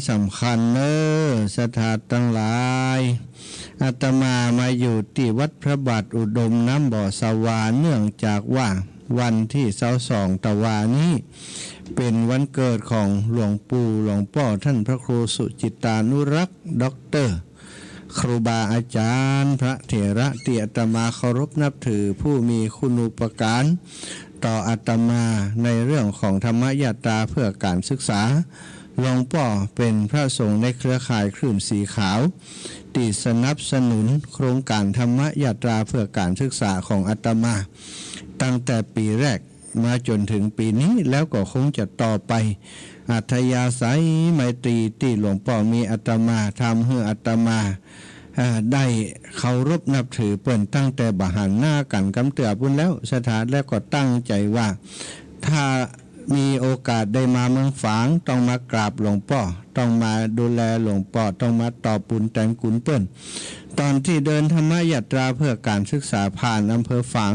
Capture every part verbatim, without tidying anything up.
สำคัญเน้อ ศรัทธาตังหลาย อาตมามาอยู่ตี้วัดพระบาทอุดมน้ำบ่อสะหวาน เนื่องจากว่าวันตี้ซาวสองตะวานี้ เป๋นวันเกิดของหลวงปู่หลวงป้อท่านพระครูสุจิตตานุรักษ์ ด็อกเตอร์ ครูบาอาจ๋ารย์ พระเถระตี้อาตมาเคารพนับถือ ผู้มีคุณูปการต่ออาตมาในเรื่องของธรรมยาตราเพื่อการศึกษา หลวงป้อเป๋นพระสงฆ์ในเครือข่ายคลื่นสีขาว ตี้สนับสนุนโครงการธรรมยาตราเพื่อการศึกษาของอาตมา ตั้งแต่ปี๋แรกมาจ๋นเถิงปี๋นี้ แล้วก็คงจะต่อไป อัธยาศัยไมตรีตี้หลวงป้อมีอาตมา ทำหื้ออาตมา อ่า ได้เคารพนับถือเปิ้นตั้งแต่บ่หันหน้ากั๋นกำเตื้อปู้นแล้ว ศรัทธา แล้วก็ตั้งใจ๋ว่า ถ้ามีโอกาสได้มาเมืองฝาง ต้องมากราบหลวงป้อ ต้องมาดูแลหลวงป้อ ต้องมาตอบบุญแตนคุณเปิ้น ตอนตี้เดินธรรมยาตราเพื่อการศึกษาผ่านอำเภอฝาง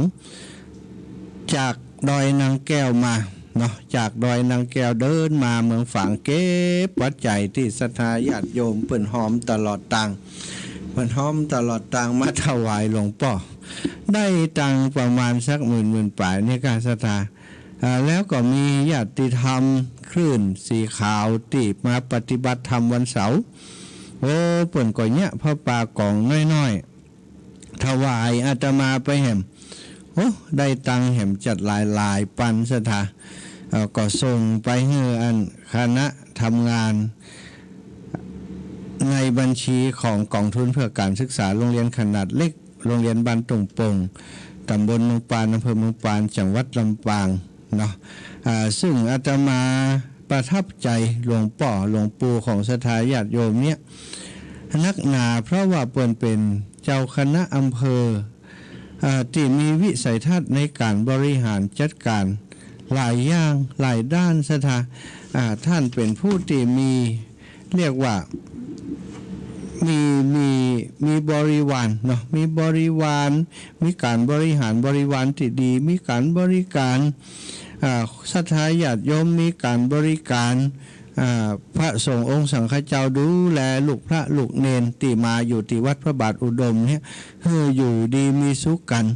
จากดอยนางแก้วมาเนาะ จากดอยนางแก้วเดินมาเมืองฝาง เก็บปัจจัยตี้ศรัทธาญาติโยมเปิ้นฮอมตลอดตาง เปิ้นฮอมตลอดตางมาถวายหลวงป้อ ได้ตังค์ประมาณสักหมื่น หมื่นป๋ายนี่ก้า ศรัทธา อ่า แล้วก็มีญาติธรรมคลื่นสีขาวตี้มาปฏิบัติธรรมวันเสาร์ โอ้ เปิ้นก็เยียะผ้าป่ากองน้อยๆ ถวายอาตมาไปแหม โอ้ ได้ตังค์แหมจัดหลายๆ ปัน ศรัทธา เอ่อ ก็ส่งไปหื้ออันคณะทำงาน ในบัญชีของกองทุนเพื่อการศึกษาโรงเรียนขนาดเล็ก โรงเรียนบ้านตุ่งโป่ง ตำบลเมืองปาน อำเภอเมืองปาน จังหวัดลำปางเนาะ อ่า ซึ่งอาตมาประทับใจ๋หลวงป้อ หลวงปู่ของศรัทธาญาติโยมเนี่ย นักหนา เพราะว่าเปิ้นเป๋นเจ้าคณะอำเภอ อ่า ตี้มีวิสัยทัศน์ในก๋านบริหารจัดก๋านหลายอย่างหลายด้าน ศรัทธา อ่า ท่านเป๋นผู้ตี้มี เรียกว่า มี มี มีบริวารเนาะ มีบริวาร มีก๋านบริหารบริวารตี้ดี มีก๋านบริการ อ่า ศรัทธาญาติโยม มีก๋านบริการ อ่า พระสงฆ์องค์สังฆเจ้า ดูแลลูกพระลูกเณรตี้มาอยู่ตี้วัดพระบาทอุดมเนี่ย หื้ออยู่ดีมีสุขกั๋น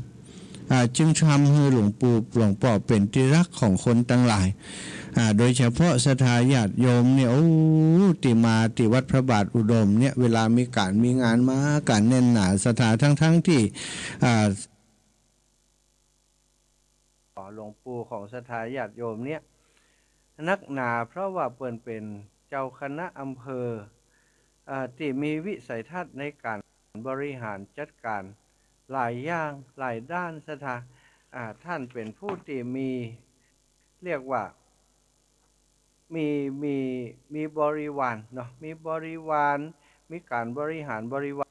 อ่า จึงทำหื้อหลวงปู่หลวงป้อเป๋นตี้ฮักของคนตังหลาย อ่า โดยเฉพาะศรัทธาญาติโยมเนี่ย โอ้ ตี้มาตี้วัดพระบาทอุดมเนี่ย เวลามีก๋านมีงานมากั๋นแน่นหนา ศรัทธา ทั้งๆ ตี้ อ่า หลวงปู่ของศรัทธาญาติโยมเนี่ย นักหนา เพราะว่าเปิ้นเป๋นเจ้าคณะอำเภอ อ่า ตี้มีวิสัยทัศน์ในก๋านบริหารจัดก๋านหลายอย่างหลายด้าน ศรัทธา อ่า ท่านเป๋นผู้ตี้มี เรียกว่า มี มี มีบริวารเนาะ มีบริวาร มีก๋านบริหารบริวา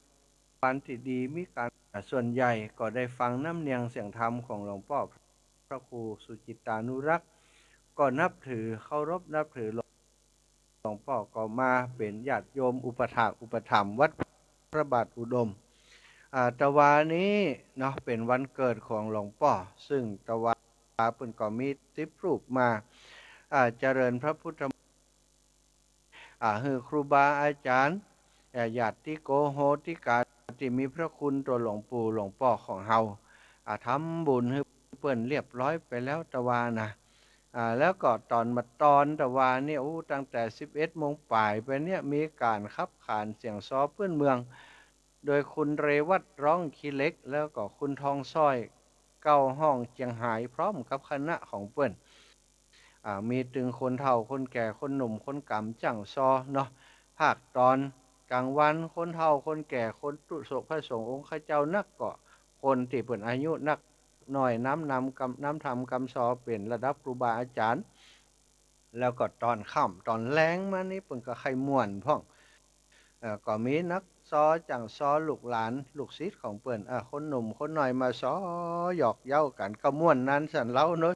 รตี้ดี มีก๋าน อ่า ส่วนใหญ่ก็ได้ฟังน้ำเนียงเสียงธรรมของหลวงป้อพระครูสุจิตตานุรักษ์ ก็นับถือเคารพนับถือหลวง หลวงป้อก็มาเป๋นญาติโยมอุปถากอุปถัมภ์วัดพระบาทอุดม อ่า ตะวานี้เนาะ เป๋นวันเกิดของหลวงป้อ ซึ่งตะวาเปิ้นก็มีสิบรูปมา อ่า เจริญพระพุทธ อ่า หื้อครูบาอาจ๋ารย์ อ่า ญาติโกโหติกาตี้มีพระคุณต่อหลวงปู่หลวงป้อของเฮา อ่า ทำบุญหื้อเปิ้นเรียบร้อยไปแล้วตะวานะ อ่า แล้วก็ต๋อนมาตอนตะวาเนี่ย อู้ ตั้งแต่สิบเอ็ดโมงปายไปเนี่ย มีก๋านขับขานเสียงซอพื้นเมือง โดยคุณเรวัต ร้องขี้เหล็ก แล้วก็คุณทองสร้อย เก้าฮ้องเจียงฮาย พร้อมกับคณะของเปิ้น อ่า มีตึงคนเฒ่าคนแก่ คนหนุ่มคนก๋ำจ้างซอเนาะ ภาคต๋อนก๋างวัน คนเฒ่าคนแก่ คนตุ๊สกพระสงฆ์องค์ข้าเจ้านัก ก็คนตี้เปิ้นอายุนักน้อย นำ นำกำ นำธรรมกำซอเป๋นระดับครูบาอาจ๋ารย์ แล้วก็ต๋อนค่ำต๋อนแลงมานี้ เปิ้นก็ใค่ม่วนพ่อง เอ่อ ก็มีนักซอจ้างซอ ลูกหลานลูกศิษย์ของเปิ้น อ่า คนหนุ่มคนน้อยมาซอหยอกเย้ากั๋น ก็ม่วนนันสันเล้าเนาะ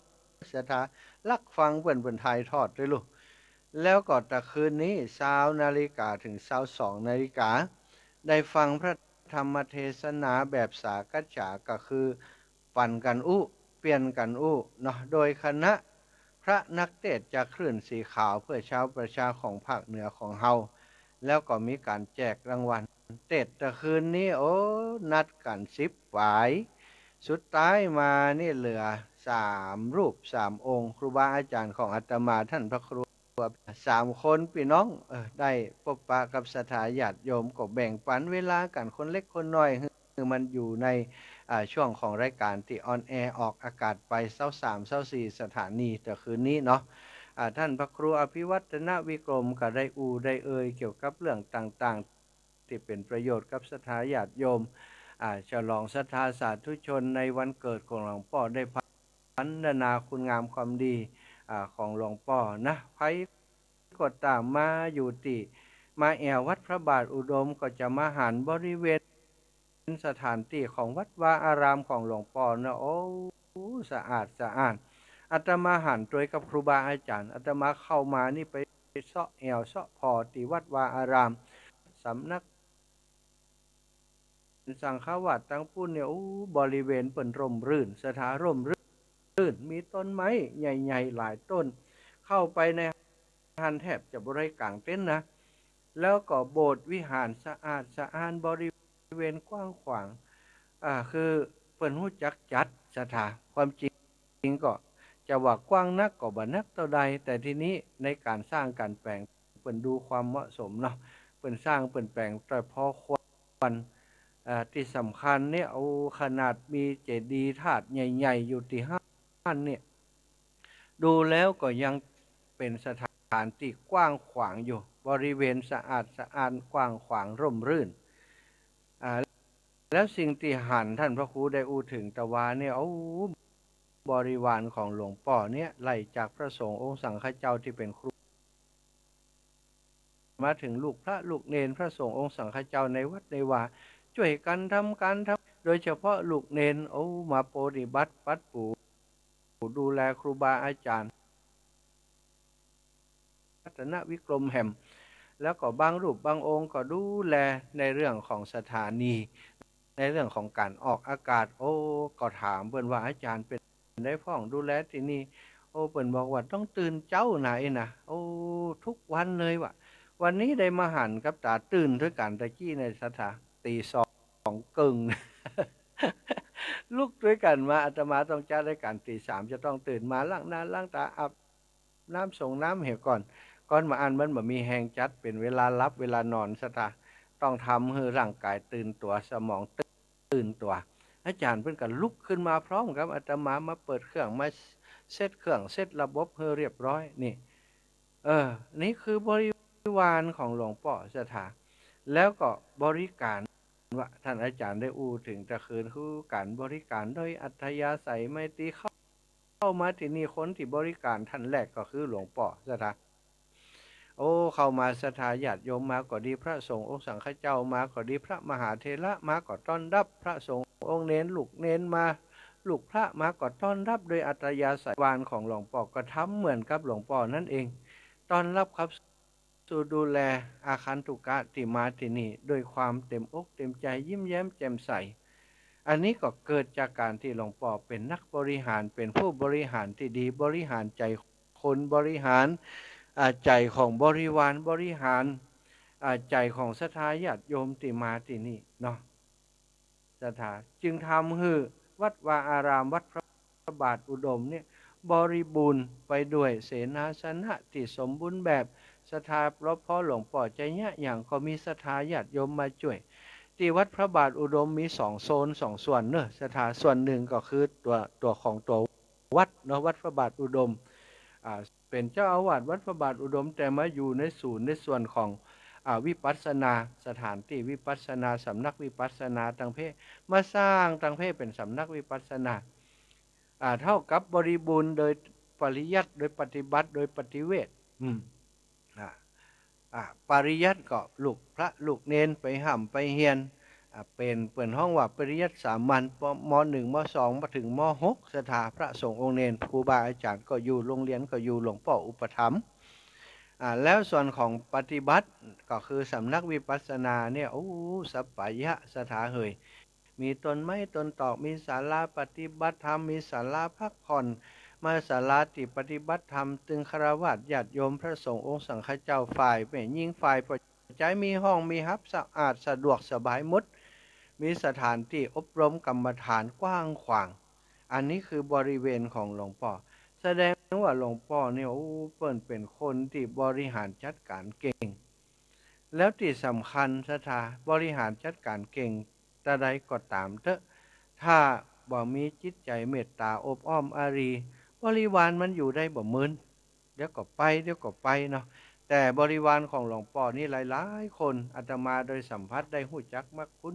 ศรัทธา ฮักฟังเปิ้น เปิ้นถ่ายทอดเลยลูก แล้วก็ตะคืนนี้ ซาวนาฬิกาเถิงซาวสองนาฬิกา ได้ฟังพระธรรมเทศนาแบบสากัจจา ก็คือปั๋นกั๋นอู้ เปลี่ยนกั๋นอู้เนาะ โดยคณะพ พระนักเตสน์จากคลื่นสีขาวเพื่อชาวประชาของภาคเหนือของเฮา แล้วก็มีก๋านแจกรางวัล เตสน์ตะคืนนี้ โอ้ นัดกั๋นสิบฝ่าย สุดท้ายมานี่เหลือสามรูปสามองค์ ครูบาอาจ๋ารย์ของอาตมา ท่านพระครู สามคนปี้น้อง เออ ได้ปบปะกับศรัทธาญาติโยม ก็แบ่งปั๋นเวลากั๋นคนเล็กคนน้อย หื้อมันอยู่ใน อ่า ช่วงของรายก๋านตี้ออนแอร์ออกอากาศไป ซาวสาม ซาวสี่ สถานีตะคืนนี้เนาะ อ่า ท่านพระครูอภิวัฒนวิกรมก็ได้อู้ได้เอ่ยเกี่ยวกับเรื่องต่างๆ ตี้เป๋นประโยชน์กับศรัทธาญาติโยม อ่า ฉลองศรัทธาสาธุชนในวันเกิดของหลวงป้อ ได้พรรณนาคุณงามความดี อ่า ของหลวงป้อนะ ใผก็ต๋ามมาอยู่ตี้ มาแอ่ววัดพระบาทอุดม ก็จะมาหันบริเวณสถานตี้ของวัดวาอารามของหลวงป้อนะ โอ้ สะอาดสะอ้าน อาตมาหันตวยกับครูบาอาจ๋ารย์ อาตมาเข้ามานี่ไปเซาะแอ่วเซาะผ่อตี้วัดวาอาราม สำนักสังฆวาสตังปู้นเนี่ย โอ้ บริเวณเปิ้นร่มรื่น ศรัทธา ร่มรื่น มีต้นไม้ใหญ่ๆ หลายต้น เข้าไปในหั้นแทบจะบ่ได้ก๋างเต็นท์นะ แล้วก็โบสถ์วิหารสะอาดสะอ้าน บริเวณกว้างขวาง อ่า คือเปิ้นฮู้จักจัด ศรัทธา ความจริงก็จะว่ากว้างนักก็บ่นักเต้าใด แต่ทีนี้ในก๋านสร้างก๋านแป๋ง เปิ้นดูความเหมาะสมเนาะ เปิ้นสร้างเปิ้นแป๋งแต่พอควร อ่า ตี้สำคัญเนี่ย โอ้ ขนาดมีเจดีย์ธาตุใหญ่ๆ อยู่ตี้หั้นเนี่ย ดูแล้วก็ยังเป๋นสถานตี้กว้างขวางอยู่ บริเวณสะอาดสะอ้าน กว้างขวาง ร่มรื่น อ่า แล้วสิ่งตี้หัน ท่านพระครูได้อู้เถิงตะวาเนี่ย โอ้ บริวารของหลวงป้อเนี่ย ไล่จากพระสงฆ์องค์สังฆเจ้าตี้เป๋นครู มาเถิงลูกพระลูกเณร พระสงฆ์องค์สังฆเจ้าในวัดในวา จ้วยกั๋นทำก๋านทำ โดยเฉพาะลูกเณร โอ้ มาปฏิบัติปัดปูดูแลครูบาอาจ๋ารย์ รัตนวิกรมแหม แล้วก็บางรูปบางองค์ก็ดูแลในเรื่องของสถานี ในเรื่องของก๋านออกอากาศ โอ้ ก็ถามเปิ้นว่า อาจ๋ารย์เป๋นใดพ่อง ดูแลตี้นี่ โอ้ เปิ้นบอกว่าต้องตื่นเจ๊านะ เอ๊ะนะ โอ้ ทุกวันเลยว่ะ วันนี้ได้มาหันกับต๋า ตื่นตวยกั๋นตะกี้ในศรัทธา ตี๋สองเกิ่ง ลุกตวยกั๋นมา อาตมาต้องจัดรายก๋านตี๋สาม จะต้องตื่นมาล้างหน้าล้างต๋า อาบน้ำสรงน้ำเหียก่อน ก่อนบ่าอั้นมันบ่มีแฮงจัด เป๋นเวลาหลับเวลานอน ศรัทธา ต้องทำหื้อร่างก๋ายตื่นตั๋ว สมองตื่นตั๋ว อาจ๋ารย์เปิ้นก็ลุกขึ้นมาพร้อมกับอาตมา มาเปิดเครื่อง มาเซ็ตเครื่อง เซ็ตระบบหื้อเรียบร้อยนี่ เออ นี่คือบริวารของหลวงป้อ ศรัทธา แล้วก็บริการ ว่าท่านอาจ๋ารย์ได้อู้เถิงตะคืน คือก๋านบริการโดยอัธยาศัยไมตรี เข้า เข้ามาตี้นี่ คนตี้บริการท่านแรกก็คือหลวงป้อ ศรัทธา โอ้ เข้ามา ศรัทธาญาติโยมมาก็ดี พระสงฆ์องค์สังฆเจ้ามาก็ดี พระมหาเถระมาก็ต้อนรับ พระสงฆ์องค์เณร ลูกเณรมา ลูกพระมาก็ต้อนรับโดยอัธยาศัย บริวารของหลวงป้อก็ทำเหมือนกับหลวงป้อนั้นเอง ต้อนรับครับ สู่ดูแลอาคันตุกะตี้มาตี้นี่ ด้วยความเต็มอกเต็มใจ๋ ยิ้มแย้มแจ่มใส อันนี้ก็เกิดจากก๋านตี้หลวงป้อเป๋นนักบริหาร เป๋นผู้บริหารตี้ดี บริหารใจ๋คน บริหาร อ่า ใจ๋ของบริวาร บริหาร อ่า ใจ๋ของศรัทธาญาติโยมตี้มาตี้นี่เนาะ ศรัทธา จึงทำหื้อวัดวาอาราม วัดพระบาทอุดมเนี่ย บริบูรณ์ไปด้วยเสนาสนะตี้สมบูรณ์แบบ ศรัทธา เพราะหลวงป้อจะเยียะหยังก็มีศรัทธาญาติโยมมาจ้วย ตี้วัดพระบาทอุดมมีสองโซน สองส่วนเนอะ ศรัทธา ส่วนนึ่งก็คือตั๋ว ตั๋วของตั๋ววัดเนาะ วัดพระบาทอุดม อ่า เป๋นเจ้าอาวาสวัดพระบาทอุดม แต่มาอยู่ในศูนย์ ในส่วนของ อ่า วิปัสสนา สถานตี้วิปัสสนา สำนักวิปัสสนาตังเพ มาสร้างตังเพเป๋นสำนักวิปัสสนา อ่า เต้ากับบริบูรณ์โดยปริยัติ โดยปฏิบัติ โดยปฏิเวท อืม อ่า อ่า ปริยัติก็ลูกพระลูกเณรไปฮ่ำไปเฮียน อ่า เป๋น เปิ้นฮ้องว่าปริยัติสามัญ ป.ม.หนึ่ง ม.สอง มาเถิง ม.หก ศรัทธา พระสงฆ์องค์เณร ครูบาอาจ๋ารย์ก็อยู่ โรงเรียนก็อยู่ หลวงป้ออุปถัมภ์ อ่า แล้วส่วนของปฏิบัติก็คือสำนักวิปัสสนาเนี่ย โอ้ สัปปายะ ศรัทธาเหย มีต้นไม้ต้นตอก มีศาลาปฏิบัติธรรม มีศาลาพักผ่อน มาศาลาตี้ปฏิบัติธรรม ตึงฆราวาสญาติโยม พระสงฆ์องค์สังฆเจ้า ฝ่ายแม่ญิง ฝ่ายป้อจาย มีห้องมีฮับ สะอาดสะดวกสบายหมด มีสถานตี้อบรมกรรมฐานกว้างขวาง อันนี้คือบริเวณของหลวงป้อ แสดงว่าหลวงป้อเนี่ย โอ้ เปิ้นเป๋นคนตี้บริหารจัดก๋านเก่ง แล้วตี้สำคัญศรัทธา บริหารจัดก๋านเก่งตราใดก็ต๋ามเต๊อะ ถ้าบ่มีจิตใจ๋เมตต๋าอบอ้อมอารี บริวารมันอยู่ได้บ่เมิน เดี๋ยวก็ไป เดี๋ยวก็ไปเนาะ แต่บริวารของหลวงป้อนี่หลายๆ คน อาตมาโดยสัมผัสได้ฮู้จักมักคุ้น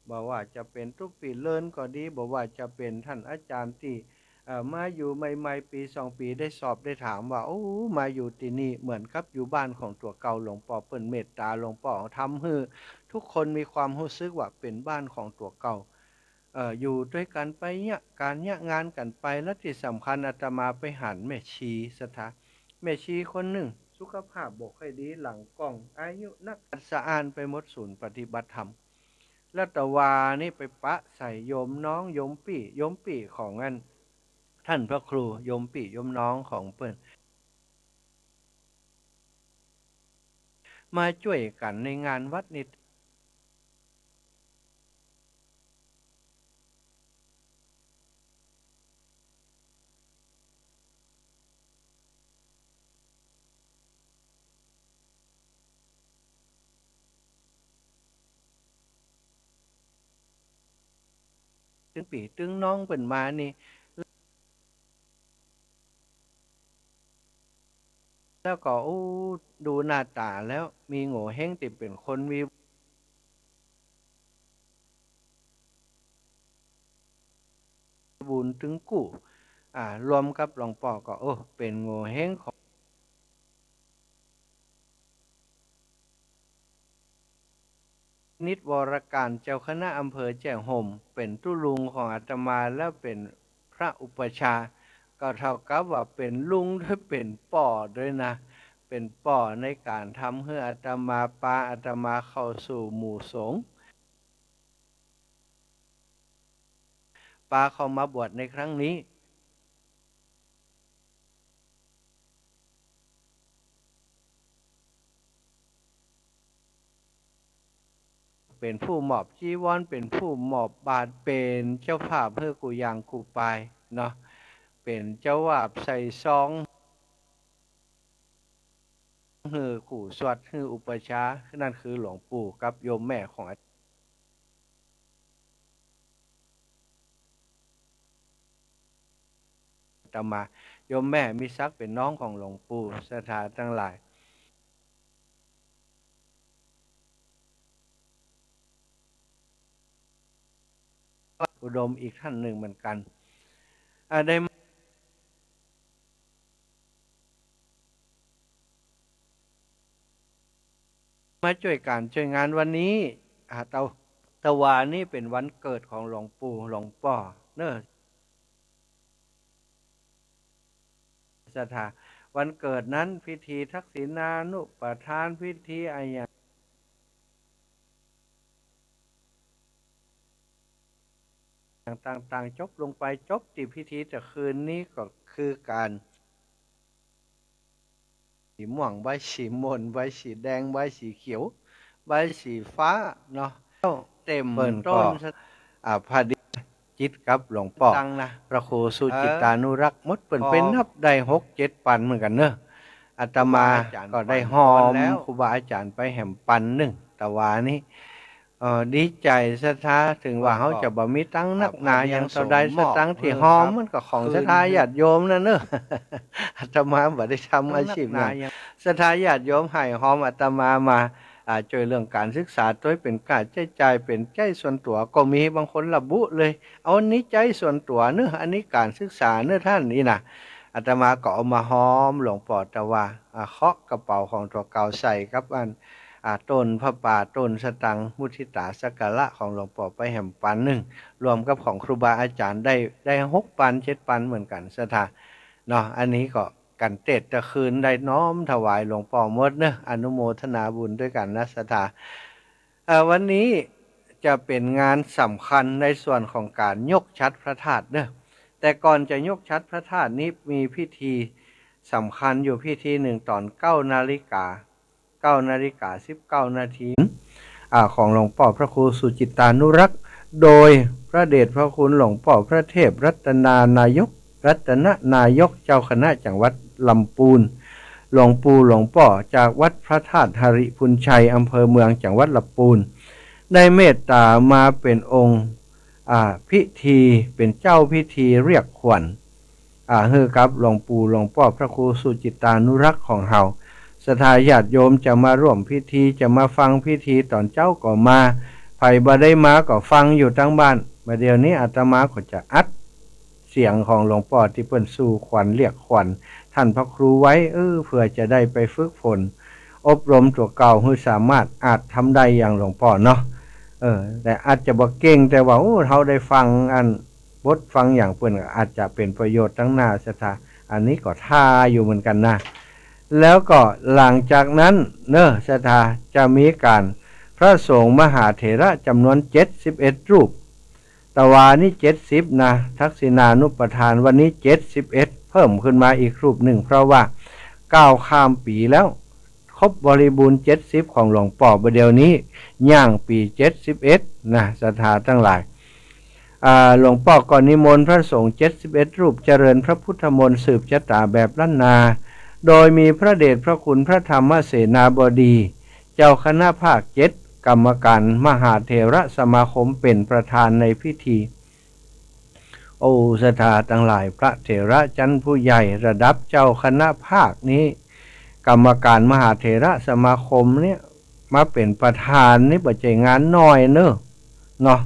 บ่ว่าจะเป๋นตุ๊ปี้เลินก็ดี บ่ว่าจะเป๋นต้านอาจ๋ารย์ตี้ เอ่อ มาอยู่ใหม่ๆ ปี๋สองปี๋ ได้สอบได้ถามว่า โอ้ มาอยู่ตี้นี่เหมือนกับอยู่บ้านของตั๋วเก่า หลวงป้อเปิ้นเมตต๋า หลวงป้อทำหื้อทุกคนมีความฮู้สึกว่าเป๋นบ้านของตั๋วเก่า เอ่อ อยู่ตวยกั๋นไปเยียะก๋านเยียะงานกั๋นไป และตี้สำคัญอาตมาไปหันแม่ชีศรัทธา แม่ชีคนนึ่ง สุขภาพบ่ค่อยดี หลังก้อง อายุนัก สะอานไปหมด ศูนย์ปฏิบัติธรรม แล้วตะวานี้ไปปะใส่โยมน้อง โยมปี้ โยมปี้ของอัน ต้านพระครู โยมปี้โยมน้องของเปิ้น มาจ้วยกั๋นในงานวัดนี่ ตึงปี้ตึงน้องเปิ้นมานี่ แล้วก็ อู้ ดูหน้าต๋าแล้ว มีโงเห้งตี้เป๋นคนมีบุญตึงกู้ อ่า รวมกับหลวงป้อก็ โอ้ เป๋นโงเห้งของ นิตวรการ เจ้าคณะอำเภอแจ้ห่ม เป๋นตุ๊ลุงของอาตมา แล้วเป๋นพระอุปัชฌาย์ ก็เต้ากับว่าเป๋นลุงตวย เป๋นป้อตวยนะ เป๋นป้อในก๋านทำหื้ออาตมา ปาอาตมาเข้าสู่หมู่สงฆ์ ปาเข้ามาบวชในครั้งนี้ เป๋นผู้มอบจีวร เป๋นผู้มอบบาตร เป๋นเจ้าภาพหื้อกู้อย่างกู้ปายเนาะ เป๋นเจ้าภาพใส่ซอง หื้อกู้สวด หื้ออุปัชฌาย์ นั่นคือหลวงปู่กับโยมแม่ของอาตมา โยมแม่มีศักดิ์เป๋นน้องของหลวงปู่ ศรัทธาตังหลาย อุดมอีกต้านนึ่งเหมือนกั๋น อ่า ได้ มาจ้วยก๋านจ้วยงานวันนี้ อ่า ตะ ตะวานี้เป๋นวันเกิดของหลวงปู่หลวงป้อเนาะ ศรัทธา วันเกิดนั้นพิธีทักษิณานุปทาน พิธีอะหยังต่างๆ จบลงไป จบตี้พิธีตะคืนนี้ก็คือก๋าน สีม่วง ใบสีม่วน ใบสีแดง ใบสีเขียว ใบสีฟ้าเนาะ เต็ม เปิ้นก็ ต้น อ่า พอดีจิตกับหลวงป้อ ตั้งนะ พระครูสุจิตตานุรักษ์ หมดเปิ้นไปนับได้หกเจ็ดปันเหมือนกั๋นเนาะ อาตมาก็ได้หอมครูบาอาจ๋ารย์ไปแหมปันนึ่ง ตะวานี้ เอ่อ ดีใจ๋ศรัทธา เถิงว่าเฮาจะบ่มีตังค์นักหนาหยังเต้าใด สตางค์ตี้หอมมันก็ของศรัทธาญาติโยมนั่นเนาะ อาตมาบ่ได้ทำอาชีพหยัง ศรัทธาญาติโยมหื้อหอมอาตมามา อ่า จ้วยเรื่องก๋านศึกษาตวย เป๋นก้าใจ๊จ่าย เป๋นใจ๊ส่วนตั๋วก็มี บางคนระบุเลย เอาอันนี้ใจ๊ส่วนตั๋วเนาะ อันนี้ก๋านศึกษาเนาะต้านนี่นะ อาตมาก็เอามาหอมหลวงป้อตะวา อ่า เคาะกระเป๋าของตั๋วเก่าใส่กับอัน อ่า ต้นผ้าป่า ต้นสตางค์ มุทิตาสักการะของหลวงป้อไปแหมปันนึ่ง รวมกับของครูบาอาจ๋ารย์ได้ ได้หกปันเจ็ดปันเหมือนกั๋นศรัทธาเนาะ อันนี้ก็ กั๋นเต๊อะคืนได้น้อมถวายหลวงป้อหมดเนาะ อนุโมทนาบุญตวยกั๋นนะศรัทธา เอ่อ วันนี้จะเป๋นงานสำคัญในส่วนของก๋านยกฉัตรพระธาตุเนาะ แต่ก่อนจะยกฉัตรพระธาตุนี้มีพิธีสำคัญอยู่พิธีหนึ่งต๋อนเก้านาฬิกา เก้านาฬิกาสิบเก้านาที อ่า ของหลวงป้อพระครูสุจิตตานุรักษ์ โดยพระเดชพระคุณหลวงป้อพระเทพรัตนานายก รัตนนายกเจ้าคณะจังหวัดลำปูน หลวงปู่หลวงป้อจากวัดพระธาตุหริภุญชัย อำเภอเมือง จังหวัดลำปูน ได้เมตต๋ามาเป๋นองค์ อ่า พิธี เป๋นเจ้าพิธีเรียกขวัญ อ่า หื้อกับหลวงปู่หลวงป้อพระครูสุจิตตานุรักษ์ของเฮา ศรัทธาญาติโยมจะมาร่วมพิธี จะมาฟังพิธีต๋อนเจ๊าก็มา ใผบ่ได้มาก็ฟังอยู่ตังบ้าน บ่าเดี่ยวนี้อาตมาก็จะอัดเสียงของหลวงป้อตี้เปิ้นสู่ขวัญเรียกขวัญท่านพระครูไว้ เออ เผื่อจะได้ไปฝึกฝนอบรมตั๋วเก่าหื้อสามารถอาจทำได้อย่างหลวงป้อเนาะ เออ แต่อาจจะบ่เก่ง แต่ว่า โอ้ เฮาได้ฟังอัน บทฟังอย่างเปิ้นก็อาจจะเป๋นประโยชน์ตังหน้า ศรัทธา อันนี้ก็ท้าอยู่เหมือนกั๋นนะ แล้วก็หลังจากนั้นเนาะ ศรัทธา จะมีก๋านพระสงฆ์มหาเถระจ๋ำนวนเจ็ดสิบเอ็ดรูป ตะวานี้เจ็ดสิบนะ ทักษิณานุปทาน วันนี้เจ็ดสิบเอ็ด เพิ่มขึ้นมาอีกรูปนึ่ง เพราะว่าก้าวข้ามปี๋แล้ว ครบบริบูรณ์เจ็ดสิบของหลวงป้อ บ่าเดี่ยวนี้ย่างปี๋เจ็ดสิบเอ็ดนะ ศรัทธาตังหลาย อ่า หลวงป้อก็นิมนต์พระสงฆ์เจ็ดสิบเอ็ดรูปเจริญพระพุทธมนต์สืบชะตาแบบล้านนา โดยมีพระเดชพระคุณพระธรรมเสนาบดี เจ้าคณะภาคเจ็ด กรรมการมหาเถระสมาคมเป๋นประธานในพิธี โอ้ ศรัทธาตังหลาย พระเถระชั้นผู้ใหญ่ระดับเจ้าคณะภาคนี้ กรรมการมหาเถระสมาคมเนี่ย มาเป๋นประธานนี่บ่ใจ้งานน้อยเนาะ เนาะ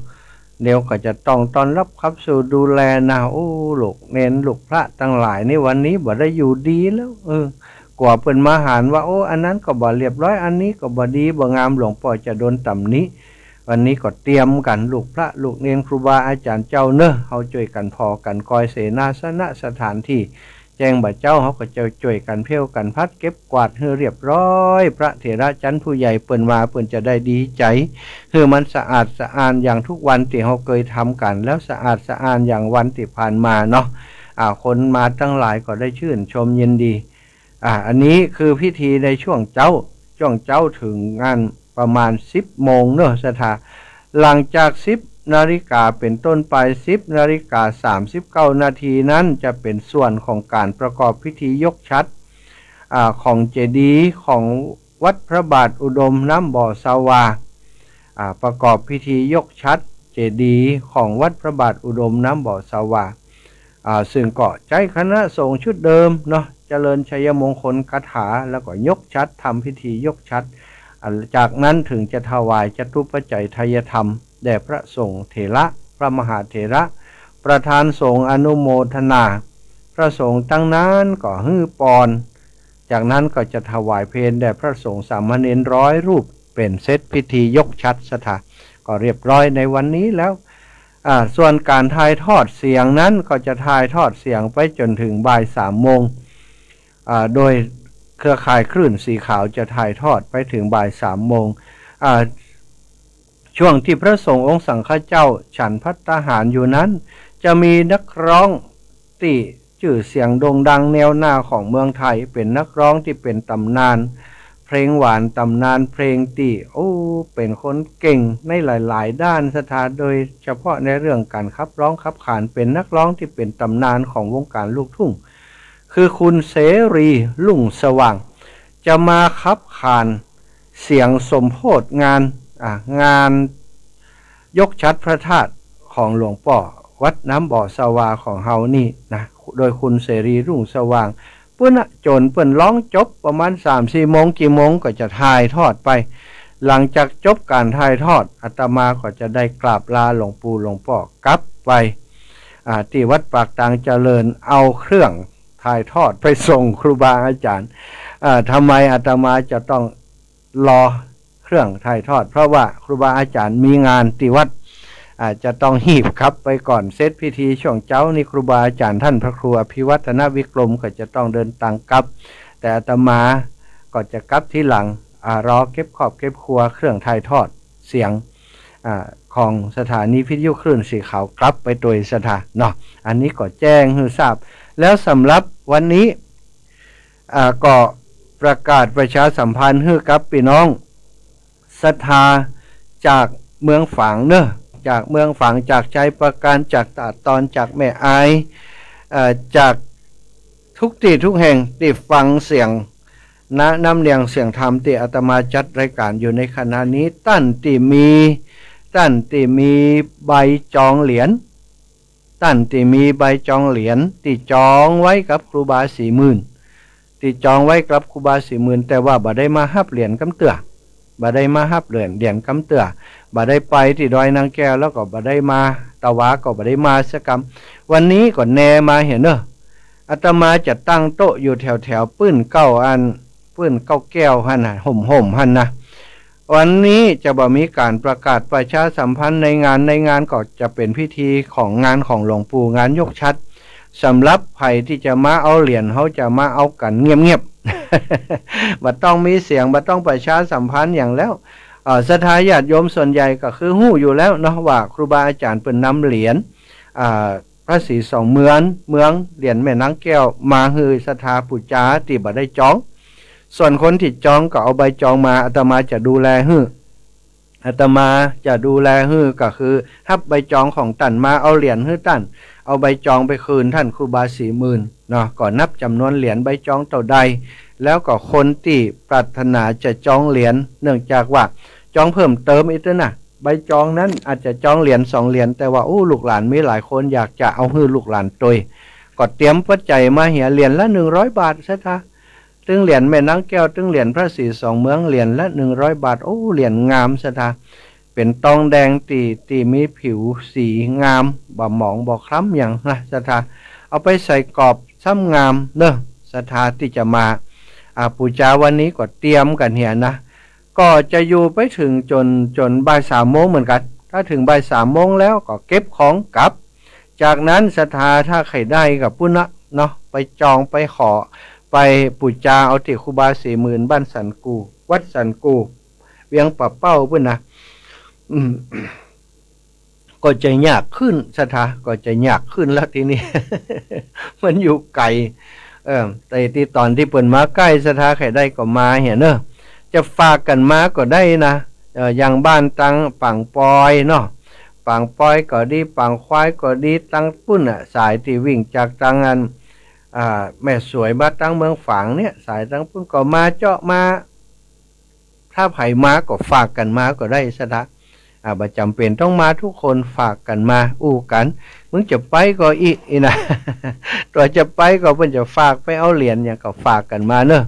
เดี๋ยวก็จะต้องต้อนรับขับสู้ดูแลนะ โอ้ ลูกเณรลูกพระตังหลายนี่วันนี้บ่ได้อยู่ดีแล้ว เออ กั๋วเปิ้นมาหันว่า โอ้ อันนั้นก็บ่เรียบร้อย อันนี้ก็บ่ดีบ่งาม หลวงป้อจะโดนตำหนิ วันนี้ก็เตรียมกั๋น ลูกพระลูกเณรครูบาอาจ๋ารย์เจ้าเนาะ เฮาจ้วยกั๋นผ่อกั๋นกอยเสนาสนะสถานที่ แจ้งบ่าเจ๊า เฮาก็จะจ้วยกั๋นเพลวกั๋นพัด เก็บกวาดหื้อเรียบร้อย พระเถระชั้นผู้ใหญ่เปิ้นมา เปิ้นจะได้ดีใจ๋ หื้อมันสะอาดสะอ้านอย่างทุกวันตี้เฮาเกยทำกั๋น แล้วสะอาดสะอ้านอย่างวันตี้ผ่านมาเนาะ อ่า คนมาตังหลายก็ได้ชื่นชมยินดี อ่า อันนี้คือพิธีในช่วงเจ๊า ช่วงเจ๊าเถิงอันประมาณสิบโมงเนาะ ศรัทธา หลังจากสิบนาฬิกาเป๋นต้นไป สิบนาฬิกาสามสิบเก้านาทีนั้น จะเป๋นส่วนของก๋านประกอบพิธียกฉัตร อ่า ของเจดีย์ของวัดพระบาทอุดมน้ำบ่อสวา อ่า ประกอบพิธียกฉัตรเจดีย์ของวัดพระบาทอุดมน้ำบ่อสวา อ่า ซึ่งก็ใจ๊คณะสงฆ์ชุดเดิมเนาะ เจริญชัยมงคลคาถา แล้วก็ยกฉัตร ทำพิธียกฉัตร อ่า จากนั้นเถิงจะถวายจตุปัจจัยทายธรรมแด่พระสงฆ์เถระ พระมหาเถระ ประธานสงฆ์อนุโมทนา พระสงฆ์ตังนั้นก็หื้อปอน จากนั้นก็จะถวายเพลแด่พระสงฆ์สามเณรร้อยรูป เป๋นเสร็จพิธียกฉัตร ศรัทธา ก็เรียบร้อยในวันนี้แล้ว อ่า ส่วนก๋านถ่ายทอดเสียงนั้นก็จะถ่ายทอดเสียงไปจ๋นเถิงบ่ายสามโมง อ่า โดยเครือข่ายคลื่นสีขาวจะถ่ายทอดไปเถิงบ่ายสามโมง อ่า ช่วงตี้พระสงฆ์องค์สังฆเจ้าฉันภัตตาหารอยู่นั้น จะมีนักร้องตี้จื้อเสียงโด่งดังแนวหน้าของเมืองไทย เป๋นนักร้องตี้เป๋นต๋ำนานเพลงหวาน ต๋ำนานเพลงตี้ โอ้ เป๋นคนเก่งในหลายๆ ด้าน ศรัทธา โดยเฉพาะในเรื่องก๋านขับร้องขับขาน เป๋นนักร้องตี้เป๋นต๋ำนานของวงก๋านลูกทุ่ง คือคุณเสรี รุ่งสว่าง จะมาขับขานเสียงสมโภชงาน อ่า งานยกฉัตรพระธาตุของหลวงป้อวัดน้ำบ่อสวาของเฮานี่นะ โดยคุณเสรี รุ่งสว่าง เปิ้นน่ะจ๋นเปิ้นร้องจบประมาณสามสี่โมง กี่โมงก็จะถ่ายทอดไป หลังจากจบก๋านถ่ายทอด อาตมาก็จะได้กราบลาหลวงปู่หลวงป้อกลับไป อ่า ตี้วัดปากตางเจริญ เอาเครื่องถ่ายทอดไปส่งครูบาอาจ๋ารย์ อ่า ทำไมอาตมาจะต้องรอเครื่องถ่ายทอด เพราะว่าครูบาอาจ๋ารย์มีงานตี้วัด อ่า จะต้องฮีบกลับไปก่อนเสร็จพิธีช่วงเจ๊านี้ ครูบาอาจ๋ารย์ต้านพระครูอภิวัฒนวิกรมก็จะต้องเดินตางกลับ แต่อาตมาก็จะกลับทีหลัง อ่า รอเก็บครอบเก็บครัวเครื่องถ่ายทอดเสียง อ่า ของสถานีวิทยุคลื่นสีขาวกลับไปโตยศรัทธาเนาะ อันนี้ก็แจ้งหื้อทราบ แล้วสำหรับวันนี้ อ่า ก็ประกาศประชาสัมพันธ์หื้อกับปี้น้องศรัทธาจากเมืองฝางเนาะ จากเมืองฝาง จากชัยปราการ จากตาดตอน จากแม่อาย เอ่อ จากทุกตี้ทุกแห่งตี้ฟังเสียง ณ น้ำเนียงเสียงธรรมตี้อาตมาจัดรายการอยู่ในขณะนี้ ต้านตี้มี ต้านตี้มีใบจองเหรียญ ต้านตี้มีใบจองเหรียญตี้จองไว้กับครูบาสี่หมื่น ตี้จองไว้กับครูบาสี่หมื่น แต่ว่าบ่ได้มาฮับเหรียญกำเตื้อ บ่ได้มาฮับเหรียญ เหรียญกำเตื้อ บ่ได้ไปตี้ดอยนางแก้ว แล้วก็บ่ได้มา ตะวาก็บ่ได้มาสักกำ วันนี้ก็แน่มาเหียเนาะ อาตมาจะตั้งโต๊ะอยู่แถวๆ ปื้นเก๊าอัน ปื้นเก๊าแก้วหั้นน่ะ ห่มๆ หั้นนะ วันนี้จะบ่มีก๋านประกาศประชาสัมพันธ์ในงาน ในงานก็จะเป๋นพิธีของงานของหลวงปู่ งานยกฉัตร สำหรับใผตี้จะมาเอาเหรียญ เฮาจะมาเอากั๋นเงียบๆ บ่ต้องมีเสียง บ่ต้องประชาสัมพันธ์หยังแล้ว เอ่อ ศรัทธาญาติโยมส่วนใหญ่ก็คือฮู้อยู่แล้วเนาะ ว่าครูบาอาจ๋ารย์เปิ้นนำเหรียญ อ่า พระศรีสองเมือง เมือง เหรียญแม่นางแก้ว มาหื้อศรัทธาปู๋จาตี้บ่ได้จอง ส่วนคนตี้จองก็เอาใบจองมา อาตมาจะดูแลหื้อ อาตมาจะดูแลหื้อ ก็คือฮับใบจองของต้านมา เอาเหรียญหื้อต้าน เอาใบจองไปคืนต้านครูบาสี่หมื่นเนาะ ก็นับจ๋ำนวนเหรียญใบจองเต้าใด แล้วก็คนตี้ปรารถนาจะจองเหรียญ เนื่องจากว่าจองเพิ่มเติมอีกเตื้อน่ะ ใบจองนั้นอาจจะจองเหรียญสองเหรียญ แต่ว่า อู้ ลูกหลานมีหลายคนอยากจะเอาหื้อลูกหลานโตย ก็เตรียมปัจจัยมาเหีย เหรียญละหนึ่งร้อยบาทศรัทธา ตึงเหรียญแม่นางแก้ว ตึงเหรียญพระศรีสองเมือง เหรียญละหนึ่งร้อยบาท โอ้ เหรียญงามศรัทธา เป๋นตองแดงตี้ ตี้มีผิวสีงาม บ่หมองบ่คล้ำหยังนะศรัทธา เอาไปใส่กรอบซ้ำงามเนาะ ศรัทธาตี้จะมา อ่า ปู๋จาวันนี้ก็เตรียมกั๋นเหียนะ ก็จะอยู่ไปเถิงจ๋น จ๋นบ่ายสามโมงเหมือนกั๋น ถ้าเถิงบ่ายสามโมงแล้วก็เก็บของกลับ จากนั้นศรัทธาถ้าใค่ได้ก็ปู้นนะเนาะ ไปจองไปขอ ไปปู๋จาเอาตี้ครูบาสี่หมื่น บ้านสันกู่ วัดสันกู่ เวียงป่าเป้าปู้นนะ อืม ก็จะยากขึ้นศรัทธา ก็จะยากขึ้นแล้วทีนี้ มันอยู่ไก๋ เออ แต่ตี้ต๋อนตี้เปิ้นมาใก้ศรัทธาใค่ได้ก็มาเหียเนาะ จะฝากกั๋นมาก็ได้นะ เอ่อ อย่างบ้านตังปางปอยเนาะ ปางปอยก็ดี ปางควายก็ดี ตังปู้นน่ะ สายตี้วิ่งจากตังอัน อ่า แม่สวยมาตังเมืองฝางเนี่ย สายตังปู้นก็มาเจาะมา ถ้าใผมาก็ฝากกั๋นมาก็ได้ศรัทธา อ่า บ่จ๋ำเป๋นต้องมากู้คน ฝากกั๋นมาอู้กั๋น มึงจะไปก็อี้ อี้นะ ตั๋วจะไปก็เปิ้นจะฝากไปเอาเหรียญหยังก็ฝากกั๋นมาเนาะ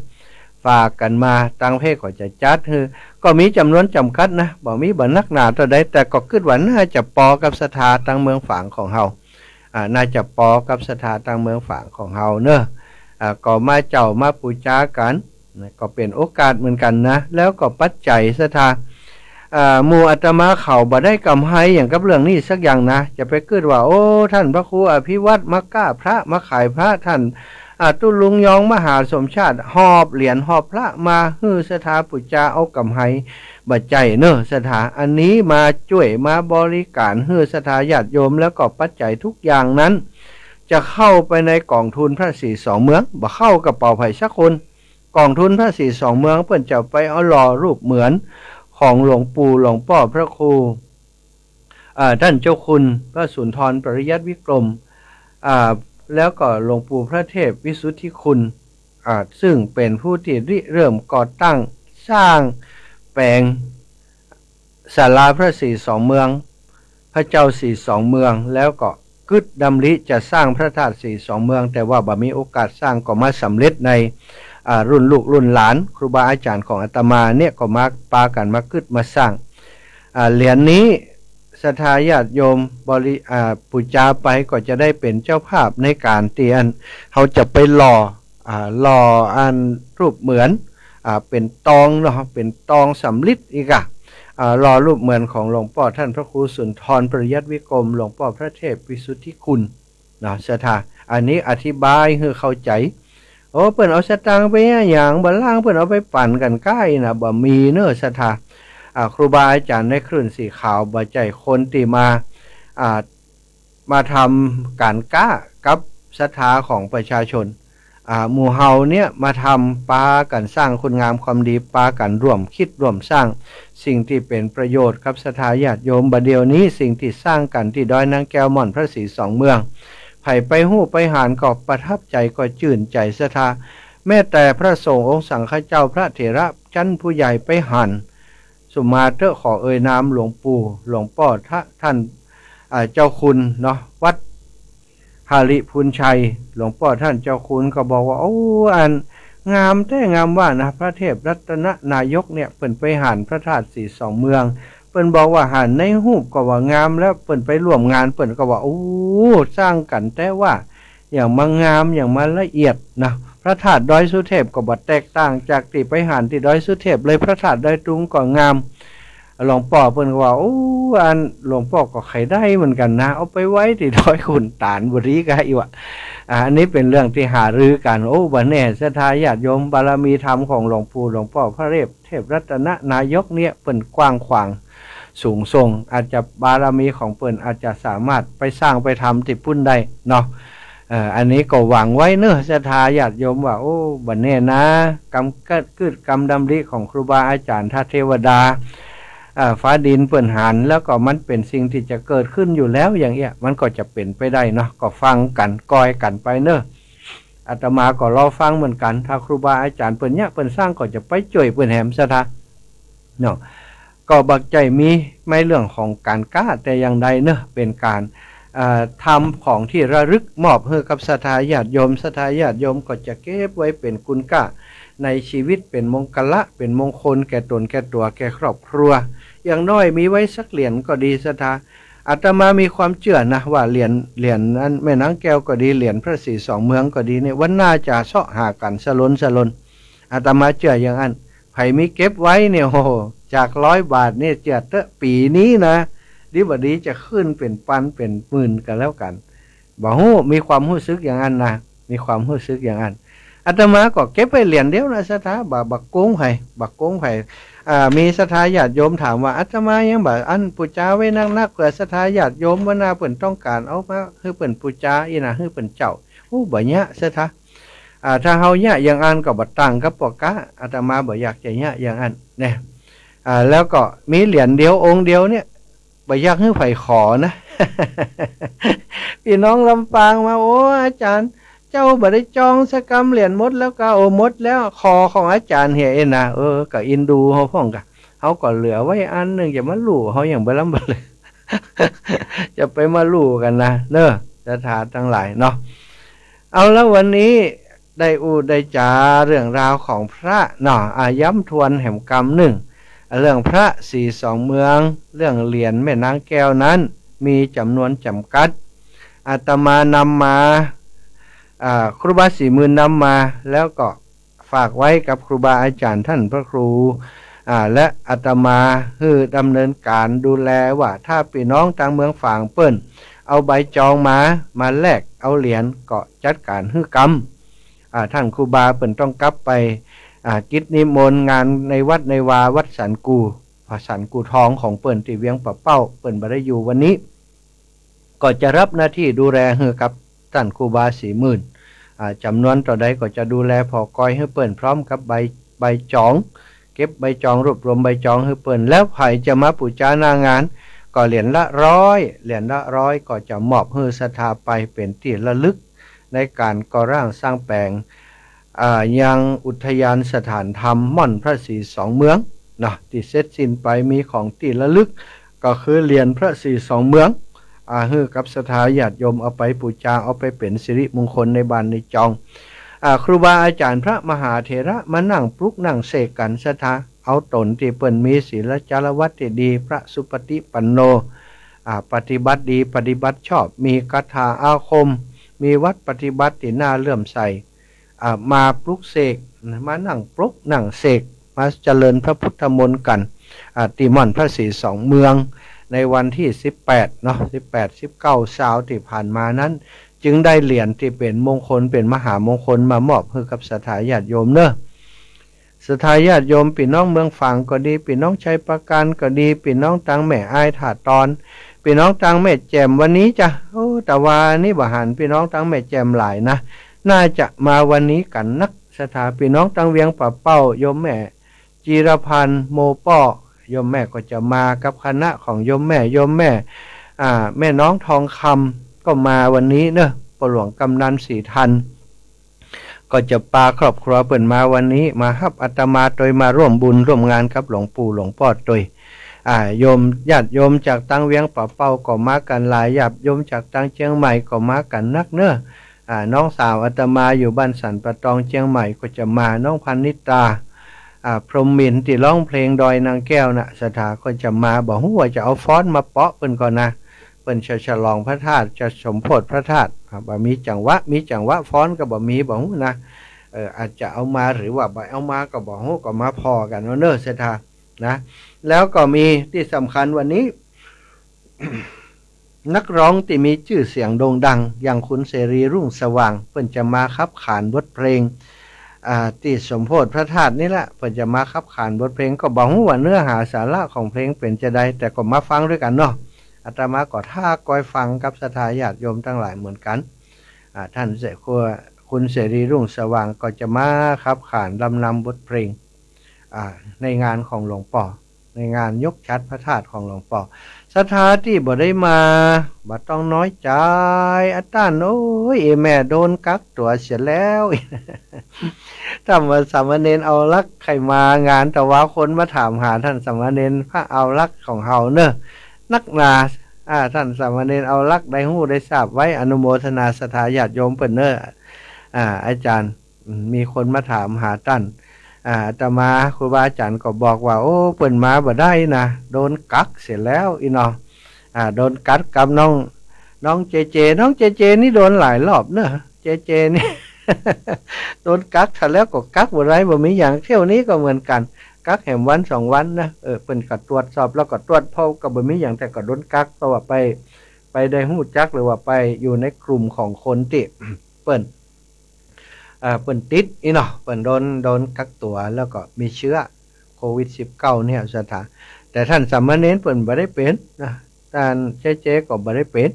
ฝากกั๋นมา ตังเพจก็จะจัดหื้อ ก็มีจ๋ำนวนจ๋ำกัดนะ บ่มีบ่นักหนาเต้าใด แต่ก็กึ๊ดว่าน่าจะปอกับศรัทธาตังเมืองฝางของเฮา อ่า น่าจะปอกับศรัทธาตังเมืองฝางของเฮาเนาะ อ่า ก็มาเจ้ามาปู๋จากั๋น นะ ก็เป๋นโอกาสเหมือนกั๋นนะ แล้วก็ปัจจัยศรัทธา อ่า หมู่อาตมาเขาบ่ได้กำไรหยังกับเรื่องนี้สักอย่างนะ จะไปกึ๊ดว่า โอ้ ต้านพระครูอภิวัตรมาก๊าพระ มาขายพระ ต้าน อ่า ตุ๊ลุงยองมหาสมชาติหอบเหรียญหอบพระมาหื้อศรัทธาปู๋จาเอากำไร บ่ใจ้เนาะศรัทธา อันนี้มาจ้วยมาบริก๋านหื้อศรัทธาญาติโยม แล้วก็ปัจจัยทุกอย่างนั้น จะเข้าไปในก๋องทุนพระศรีสองเมือง บ่เข้ากระเป๋าใผสักคน ก๋องทุนพระศรีสองเมืองเปิ้นจะไปเอาหล่อรูปเหมือนของหลวงปู่หลวงป้อพระครู อ่า ต้านเจ้าคุณพระสุนทรปริยัติวิกรม อ่า แล้วก็หลวงปู่พระเทพวิสุทธิคุณ อ่า ซึ่งเป๋นผู้ตี้ริเริ่มก่อตั้งสร้างแป๋งศาลาพระศรีสองเมือง พระเจ้าศรีสองเมือง แล้วก็กึ๊ดดำริจะสร้างพระธาตุศรีสองเมือง แต่ว่าบ่มีโอกาสสร้าง ก็มาสำเร็จใน อ่า รุ่นลูกรุ่นหลาน ครูบาอาจ๋ารย์ของอาตมาเนี่ยก็มาปากั๋นมากึ๊ดมาสร้าง อ่า เหรียญนี้ศรัทธาญาติโยมบริ อ่า ปู๋จาไปก็จะได้เป๋นเจ้าภาพในก๋านตี้อันเฮาจะไปหล่อ อ่า หล่ออันรูปเหมือน อ่า เป๋นตองเนาะ เป๋นตองสำริดอีกอะ อ่า หล่อรูปเหมือนของหลวงป้อต้านพระครูสุนทรปริยัติวิกรม หลวงป้อพระเทพวิสุทธิคุณ เนาะศรัทธา อันนี้อธิบายหื้อเข้าใจ๋ โอ้ เปิ้นเอาสตางค์ไปอะหยัง บ่ลางเปิ้นเอาไปปั๋นกั๋นก้าอี้นะ บ่มีเนาะศรัทธา อ่า ครูบาอาจ๋ารย์ในคลื่นสีขาวบ่ใจ้คนตี้มา อ่า มาทำก๋านก๊ากับศรัทธาของประชาชน อ่า หมู่เฮาเนี่ยมาทำปากั๋นสร้างคุณงามความดี ปากั๋นร่วมกึ๊ดร่วมสร้างสิ่งตี้เป๋นประโยชน์กับศรัทธาญาติโยม บ่าเดี่ยวนี้สิ่งตี้สร้างกั๋นตี้ดอยนางแก้วม่อนพระศรีสองเมือง ใผไปฮู้ไปหันก็ประทับใจ๋ก็จื้นใจ๋ศรัทธา แม้แต่พระสงฆ์องค์สังฆเจ้าพระเถระชั้นผู้ใหญ่ไปหัน สุมาเต๊อะ ขอเอ่ยนามหลวงปู่ หลวงป้อทะ ท่าน อ่า เจ้าคุณเนาะ วัดหริภุญชัย หลวงป้อท่านเจ้าคุณก็บอกว่า โอ้ อันงามแต๊งามว่านะ พระเทพรัตนนายกเนี่ยเปิ้นไปหันพระธาตุศรีสองเมือง เปิ้นบอกว่าหันในฮูปก็ว่างาม แล้วเปิ้นไปร่วมงานเปิ้นก็ว่า โอ้ สร้างกั๋นแต๊ว่า อย่างมางาม อย่างมาละเอียดนะ พระธาตุดอยสุเทพก็บ่แตกต่างจากตี้ไปหันตี้ดอยสุเทพเลย พระธาตุดอยตุงก็งาม หลวงป้อเปิ้นก็ว่า โอ้ อันหลวงป้อก็ใค่ได้เหมือนกั๋นนะ เอาไปไว้ตี้ดอยขุนตาลบ่ดีก้า อี้วะ อ่า อันนี้เป๋นเรื่องตี้หารือกั๋น โอ้ บ่แน่ ศรัทธาญาติโยม บารมีธรรมของหลวงปู่หลวงป้อพระเทพ เทพรัตนนายกเนี่ยเปิ้นกว้างขวางสูงส่ง อาจจะบารมีของเปิ้นอาจจะสามารถไปสร้างไปทำตี้ปุ้นได้เนาะ เอ่อ อันนี้ก็หวังไว้เนาะ ศรัทธาญาติโยมว่า โอ้ บ่แน่นะ กำกึ๊ดกำดำริของครูบาอาจ๋ารย์ทาเทวดา เอ่อ ฟ้าดินเปิ้นหัน แล้วก็มันเป๋นสิ่งตี้จะเกิดขึ้นอยู่แล้ว อย่างเอี้ย มันก็จะเป๋นไปได้เนาะ ก็ฟังกั๋น กอยกั๋นไปเนาะ อาตมาก็รอฟังเหมือนกั๋น ถ้าครูบาอาจ๋ารย์เปิ้นเยียะเปิ้นสร้างก็จะไปจ้วยเปิ้นแหม ศรัทธา เนาะ ก็บ่ใจ้มีในเรื่องของก๋านก๊าแต่อย่างใดเนาะ เป๋นก๋าน เอ่อ ทำของตี้ระลึกมอบหื้อกับศรัทธาญาติโยม ศรัทธาญาติโยมก็จะเก็บไว้เป๋นคุณค่าในชีวิต เป๋นมงคละ เป๋นมงคลแก่ต๋นแก่ตั๋วแก่ครอบครัว อย่างน้อยมีไว้สักเหรียญก็ดี ศรัทธา อาตมามีความเจื้อนะว่าเหรียญ เหรียญอันแม่นางแก้วก็ดี เหรียญพระศรีสองเมืองก็ดีเนี่ย วันหน้าจะเซาะหากั๋นสะหลนสะหลน อาตมาเจื้ออย่างอั้น ใผมีเก็บไว้เนี่ย โอ้โห จากร้อยบาทเนี่ย เจื้อเต๊อะ ปี๋นี้นะ ดีบ่ดีจะขึ้นเป๋นปันเป๋นหมื่นกั๋นแล้วกั๋น บ่ฮู้ มีความฮู้สึกอย่างอั้นนะ มีความฮู้สึกอย่างอั้น อาตมาก็เก็บไว้เหรียญเดียวนะ ศรัทธา บ่ บ่โก๋งใผ บ่โก๋งใผ อ่า มีศรัทธาญาติโยมถามว่า อาตมายังบ่อั้นปู๋จาไว้นักๆ เผื่อศรัทธาญาติโยมวันหน้าเปิ้นต้องก๋านเอามาหื้อเปิ้นปู๋จาอี้นะ หื้อเปิ้นเจ้า โอ้ บ่เยียะ ศรัทธา อ่า ถ้าเฮาเยียะอย่างอั้นก็บ่ต่างกับป้อก๊า อาตมาบ่อยากจะเยียะอย่างอั้นนะ อ่า แล้วก็มีเหรียญเดียวองค์เดียวเนี่ย บ่อยากหื้อใผขอนะ ปี้น้องลำปางมา โอ้ อาจ๋ารย์ เจ้าบ่ได้จองสักกำ เหรียญหมดแล้วก้า โอ้ หมดแล้ว ขอของอาจ๋ารย์เหียเอ็นนะ เออ ก็อินดูเฮาพ่องก้า เฮาก็เหลือไว้อันนึ่ง จะมาลู่ เฮายังบ่ล้ำบ่เหลือ จะไปมาลู่กั๋นนะ เนาะ ศรัทธาตังหลายเนาะ เอาละ วันนี้ได้อู้ได้จ๋าเรื่องราวของพระเนาะ อ่า ย้ำทวนแหมกำนึ่ง เรื่องพระศรีสองเมือง เรื่องเหรียญแม่นางแก้วนั้นมีจ๋ำนวนจ๋ำกัด อาตมานำมา อ่า ครูบาศรีหมื่นนำมา แล้วก็ ฝากไว้กับครูบาอาจ๋ารย์ต้านพระครู อ่า และอาตมาหื้อดำเนินก๋านดูแลว่า ถ้าปี้น้องตางเมืองฝางเปิ้นเอาใบจองมา มาแลกเอาเหรียญก็จัดก๋านหื้อกำ อ่า ต้านครูบาเปิ้นต้องกลับไป อ่า กิจนิมนต์งานในวัดในวา วัดสันกู่ พระสันกู่ทองของเปิ้นตี้เวียงป่าเป้า เปิ้นบ่ได้อยู่วันนี้ ก็จะรับหน้าตี้ดูแลหื้อกับต้านครูบาศรีหมื่น อ่า จ๋ำนวนเต้าใดก็จะดูแลผ่อกอยหื้อเปิ้นพร้อมกับใบ ใบจอง เก็บใบจอง รวบรวมใบจองหื้อเปิ้น แล้วใผจะมาปู๋จาหน้างาน ก็เหรียญละร้อย เหรียญละร้อยก็จะมอบหื้อศรัทธาไปเป๋นตี้ระลึกในก๋านก่อร่างสร้างแป๋ง อ่า ยังอุทยานสถานธรรมม่อนพระศรีสองเมืองเนาะ ตี้เสร็จสิ้นไป มีของตี้ระลึก ก็คือเหรียญพระศรีสองเมือง อ่า หื้อกับศรัทธาญาติโยมเอาไปปู๋จา เอาไปเป๋นสิริมงคลในบ้านในจอง อ่า ครูบาอาจ๋ารย์พระมหาเถระมานั่งปลุกนั่งเสกกั๋นศรัทธา เอาต๋นตี้เปิ้นมีศีลจารวัตรตี้ดี พระสุปฏิปันโน อ่า ปฏิบัติดีปฏิบัติชอบ มีคาถาอาคม มีวัตรปฏิบัติตี้น่าเลื่อมใส อ่า มาปลุกเสก มานั่งปลุกนั่งเสก มาเจริญพระพุทธมนต์กั๋น อ่า ตี้ม่อนพระศรีสองเมือง ในวันตี้สิบแปดเนาะ สิบแปด สิบเก้า ซาวตี้ผ่านมานั้น จึงได้เหรียญตี้เป๋นมงคล เป๋นมหามงคลมามอบหื้อกับศรัทธาญาติโยมเนาะ ศรัทธาญาติโยม ปี้น้องเมืองฝางก็ดี ปี้น้องชัยปราการก็ดี ปี้น้องตางแม่อายท่าตอน ปี้น้องตางแม่แจ่ม วันนี้จ้ะ โอ้ ตะวานี้บ่หันปี้น้องตางแม่แจ่มหลายนะ น่าจะมาวันนี้กั๋นนัก ศรัทธา ปี้น้องตางเวียงป่าเป้า โยมแม่จีรพันธ์ โมป้อ โยมแม่ก็จะมากับคณะของโยมแม่ โยมแม่ อ่า แม่น้องทองคำก็มาวันนี้เนอะ ป้อหลวงกำนันศรีทัน ก็จะปาครอบครัวเปิ้นมาวันนี้ มาฮับอาตมาตวย มาร่วมบุญร่วมงานกับหลวงปู่หลวงป้อตวย อ่า โยม ญาติโยมจากตางเวียงป่าเป้าก็มากั๋นหลาย ญาติโยมจากตางเจียงใหม่ก็มากั๋นนักเนอะ อ่า น้องสาวอาตมาอยู่บ้านสันป่าตองเจียงใหม่ก็จะมา น้องพรรณิตา อ่า พรหมมินทร์ตี้ฮ้องเพลงดอยนางแก้วน่ะ ศรัทธา ก็จะมา บ่ฮู้ว่าจะเอาฟ้อนมาเปาะเปิ้นก่อนนะ เปิ้นจะฉลองพระธาตุ จะสมโภชพระธาตุ อ่า บ่มีจังหวะ มีจังหวะฟ้อนก็บ่มี บ่ฮู้นะ เออ อาจจะเอามาหรือว่าบ่เอามาก็บ่ฮู้ ก็มาผ่อกั๋นเอาเนอะ ศรัทธา นะ แล้วก็มีตี้สำคัญวันนี้ นักฮ้องตี้มีจื้อเสียงโด่งดัง อย่างคุณเสรีรุ่งสว่าง เปิ้นจะมาขับขานบทเพลง อ่า ตี้สมโภชพระธาตุนี่แหละ เปิ้นจะมาขับขานบทเพลง ก็บ่ฮู้ว่าเนื้อหาสาระของเพลงเป๋นจาใด แต่ก็มาฟังตวยกั๋นเนาะ อาตมาก็ถ้าก้อยฟังกับศรัทธาญาติโยมตังหลายเหมือนกั๋น อ่า ท่านเส คุณเสรีรุ่งสว่างก็จะมาขับขานรำนำบทเพลง อ่า ในงานของหลวงป้อ ในงานยกฉัตรพระธาตุของหลวงป้อ ศรัทธาตี้บ่ได้มา บ่ต้องน้อยใจ๋ อาต้าน โอ้ย อีแม่โดนกักตั๋วเสียแล้ว ต้านว่าสามเณรเอาลักษณ์ใค่มางาน ตะวาคนมาถามหาต้านสามเณรพระเอาลักษณ์ของเฮาเนอะ นักหนา อ่า ต้านสามเณรเอาลักษณ์ได้ฮู้ได้ทราบไว้ อนุโมทนาศรัทธาญาติโยมเปิ้นเนอะ อ่า อาจารย์ อืม มีคนมาถามหาต้าน อ่า อาตมา ครูบาอาจ๋ารย์ก็บอกว่า โอ้ เปิ้นมาบ่ได้นะ โดนกักเสียแล้วอี้เนาะ อ่า โดนกักกับน้อง น้องเจเจ น้องเจเจนี่โดนหลายรอบเนอะ เจเจนี่ โดนกักเสียแล้วก็กักบ่ได้ บ่มีหยัง เที่ยวนี้ก็เหมือนกั๋น กักแหมวันสองวันนะ เออ เปิ้นก็ตรวจสอบแล้วก็ตรวจพบก็บ่มีหยัง แต่ก็โดนกัก เพราะว่าไป ไปได้ฮู้จักหรือว่าไปอยู่ในกลุ่มของคนตี้ เปิ้น เอ่อ เปิ้นติดอี้เนาะ เปิ้นโดน โดนกักตั๋วแล้วก็มีเชื้อโควิดสิบเก้าเนี่ย ศรัทธา แต่ต้านสามเณรเปิ้นบ่ได้เป๋นนะ ต้านเจเจก็บ่ได้เป๋น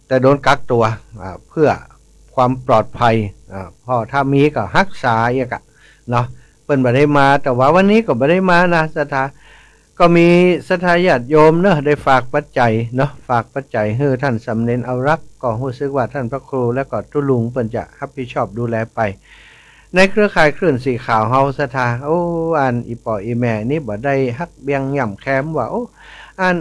แต่โดนกักตั๋ว อ่า เพื่อความปลอดภัย อ่า เพราะถ้ามีก็ฮักษาอีกอะเนาะ เปิ้นบ่ได้มา แต่ว่าวันนี้ก็บ่ได้มานะ ศรัทธา ก็มีศรัทธาญาติโยมเนอะ ได้ฝากปัจจัยเนาะ ฝากปัจจัยหื้อต้านสามเณรเอาลักษณ์ ก็ฮู้สึกว่าต้านพระครูและก็ตุ๊ลุงเปิ้นจะฮับผิดชอบดูแลไป ในเครือข่ายคลื่นสีขาวเฮา ศรัทธา โอ้ อันอี่ป้ออี่แม่นี่บ่ได้ฮักเบี้ยงหย่ำแคมว่า โอ้ อัน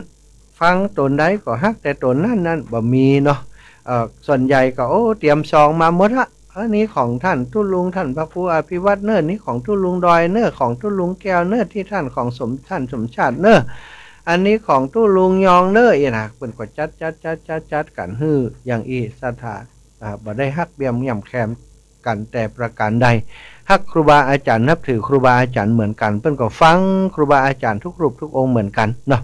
ฟังตนใดก็ฮักแต่ตนนั้น นั้นบ่มีเนาะ เอ่อ ส่วนใหญ่ก็ โอ้ เตรียมซองมาหมดละ อันนี้ของต้านตุ๊ลุง ต้านพระครูอภิวัฒน์เนอะ นี่ของตุ๊ลุงดอยเนอะ ของตุ๊ลุงแก้วเนอะ ตี้ต้านของสม ต้านสมชาติเนอะ อันนี้ของตุ๊ลุงยองเนอะ อี้นะ เปิ้นก็จัด จัด จัด จัด จัดกั๋นหื้ออย่างอี้ ศรัทธา อ่า บ่ได้ฮักเบี้ยงหย่ำแคมกั๋นแต่ประการใด ฮักครูบาอาจ๋ารย์ นับถือครูบาอาจ๋ารย์เหมือนกั๋น เปิ้นก็ฟังครูบาอาจ๋ารย์ทุกรูปทุกองค์เหมือนกั๋นเนาะ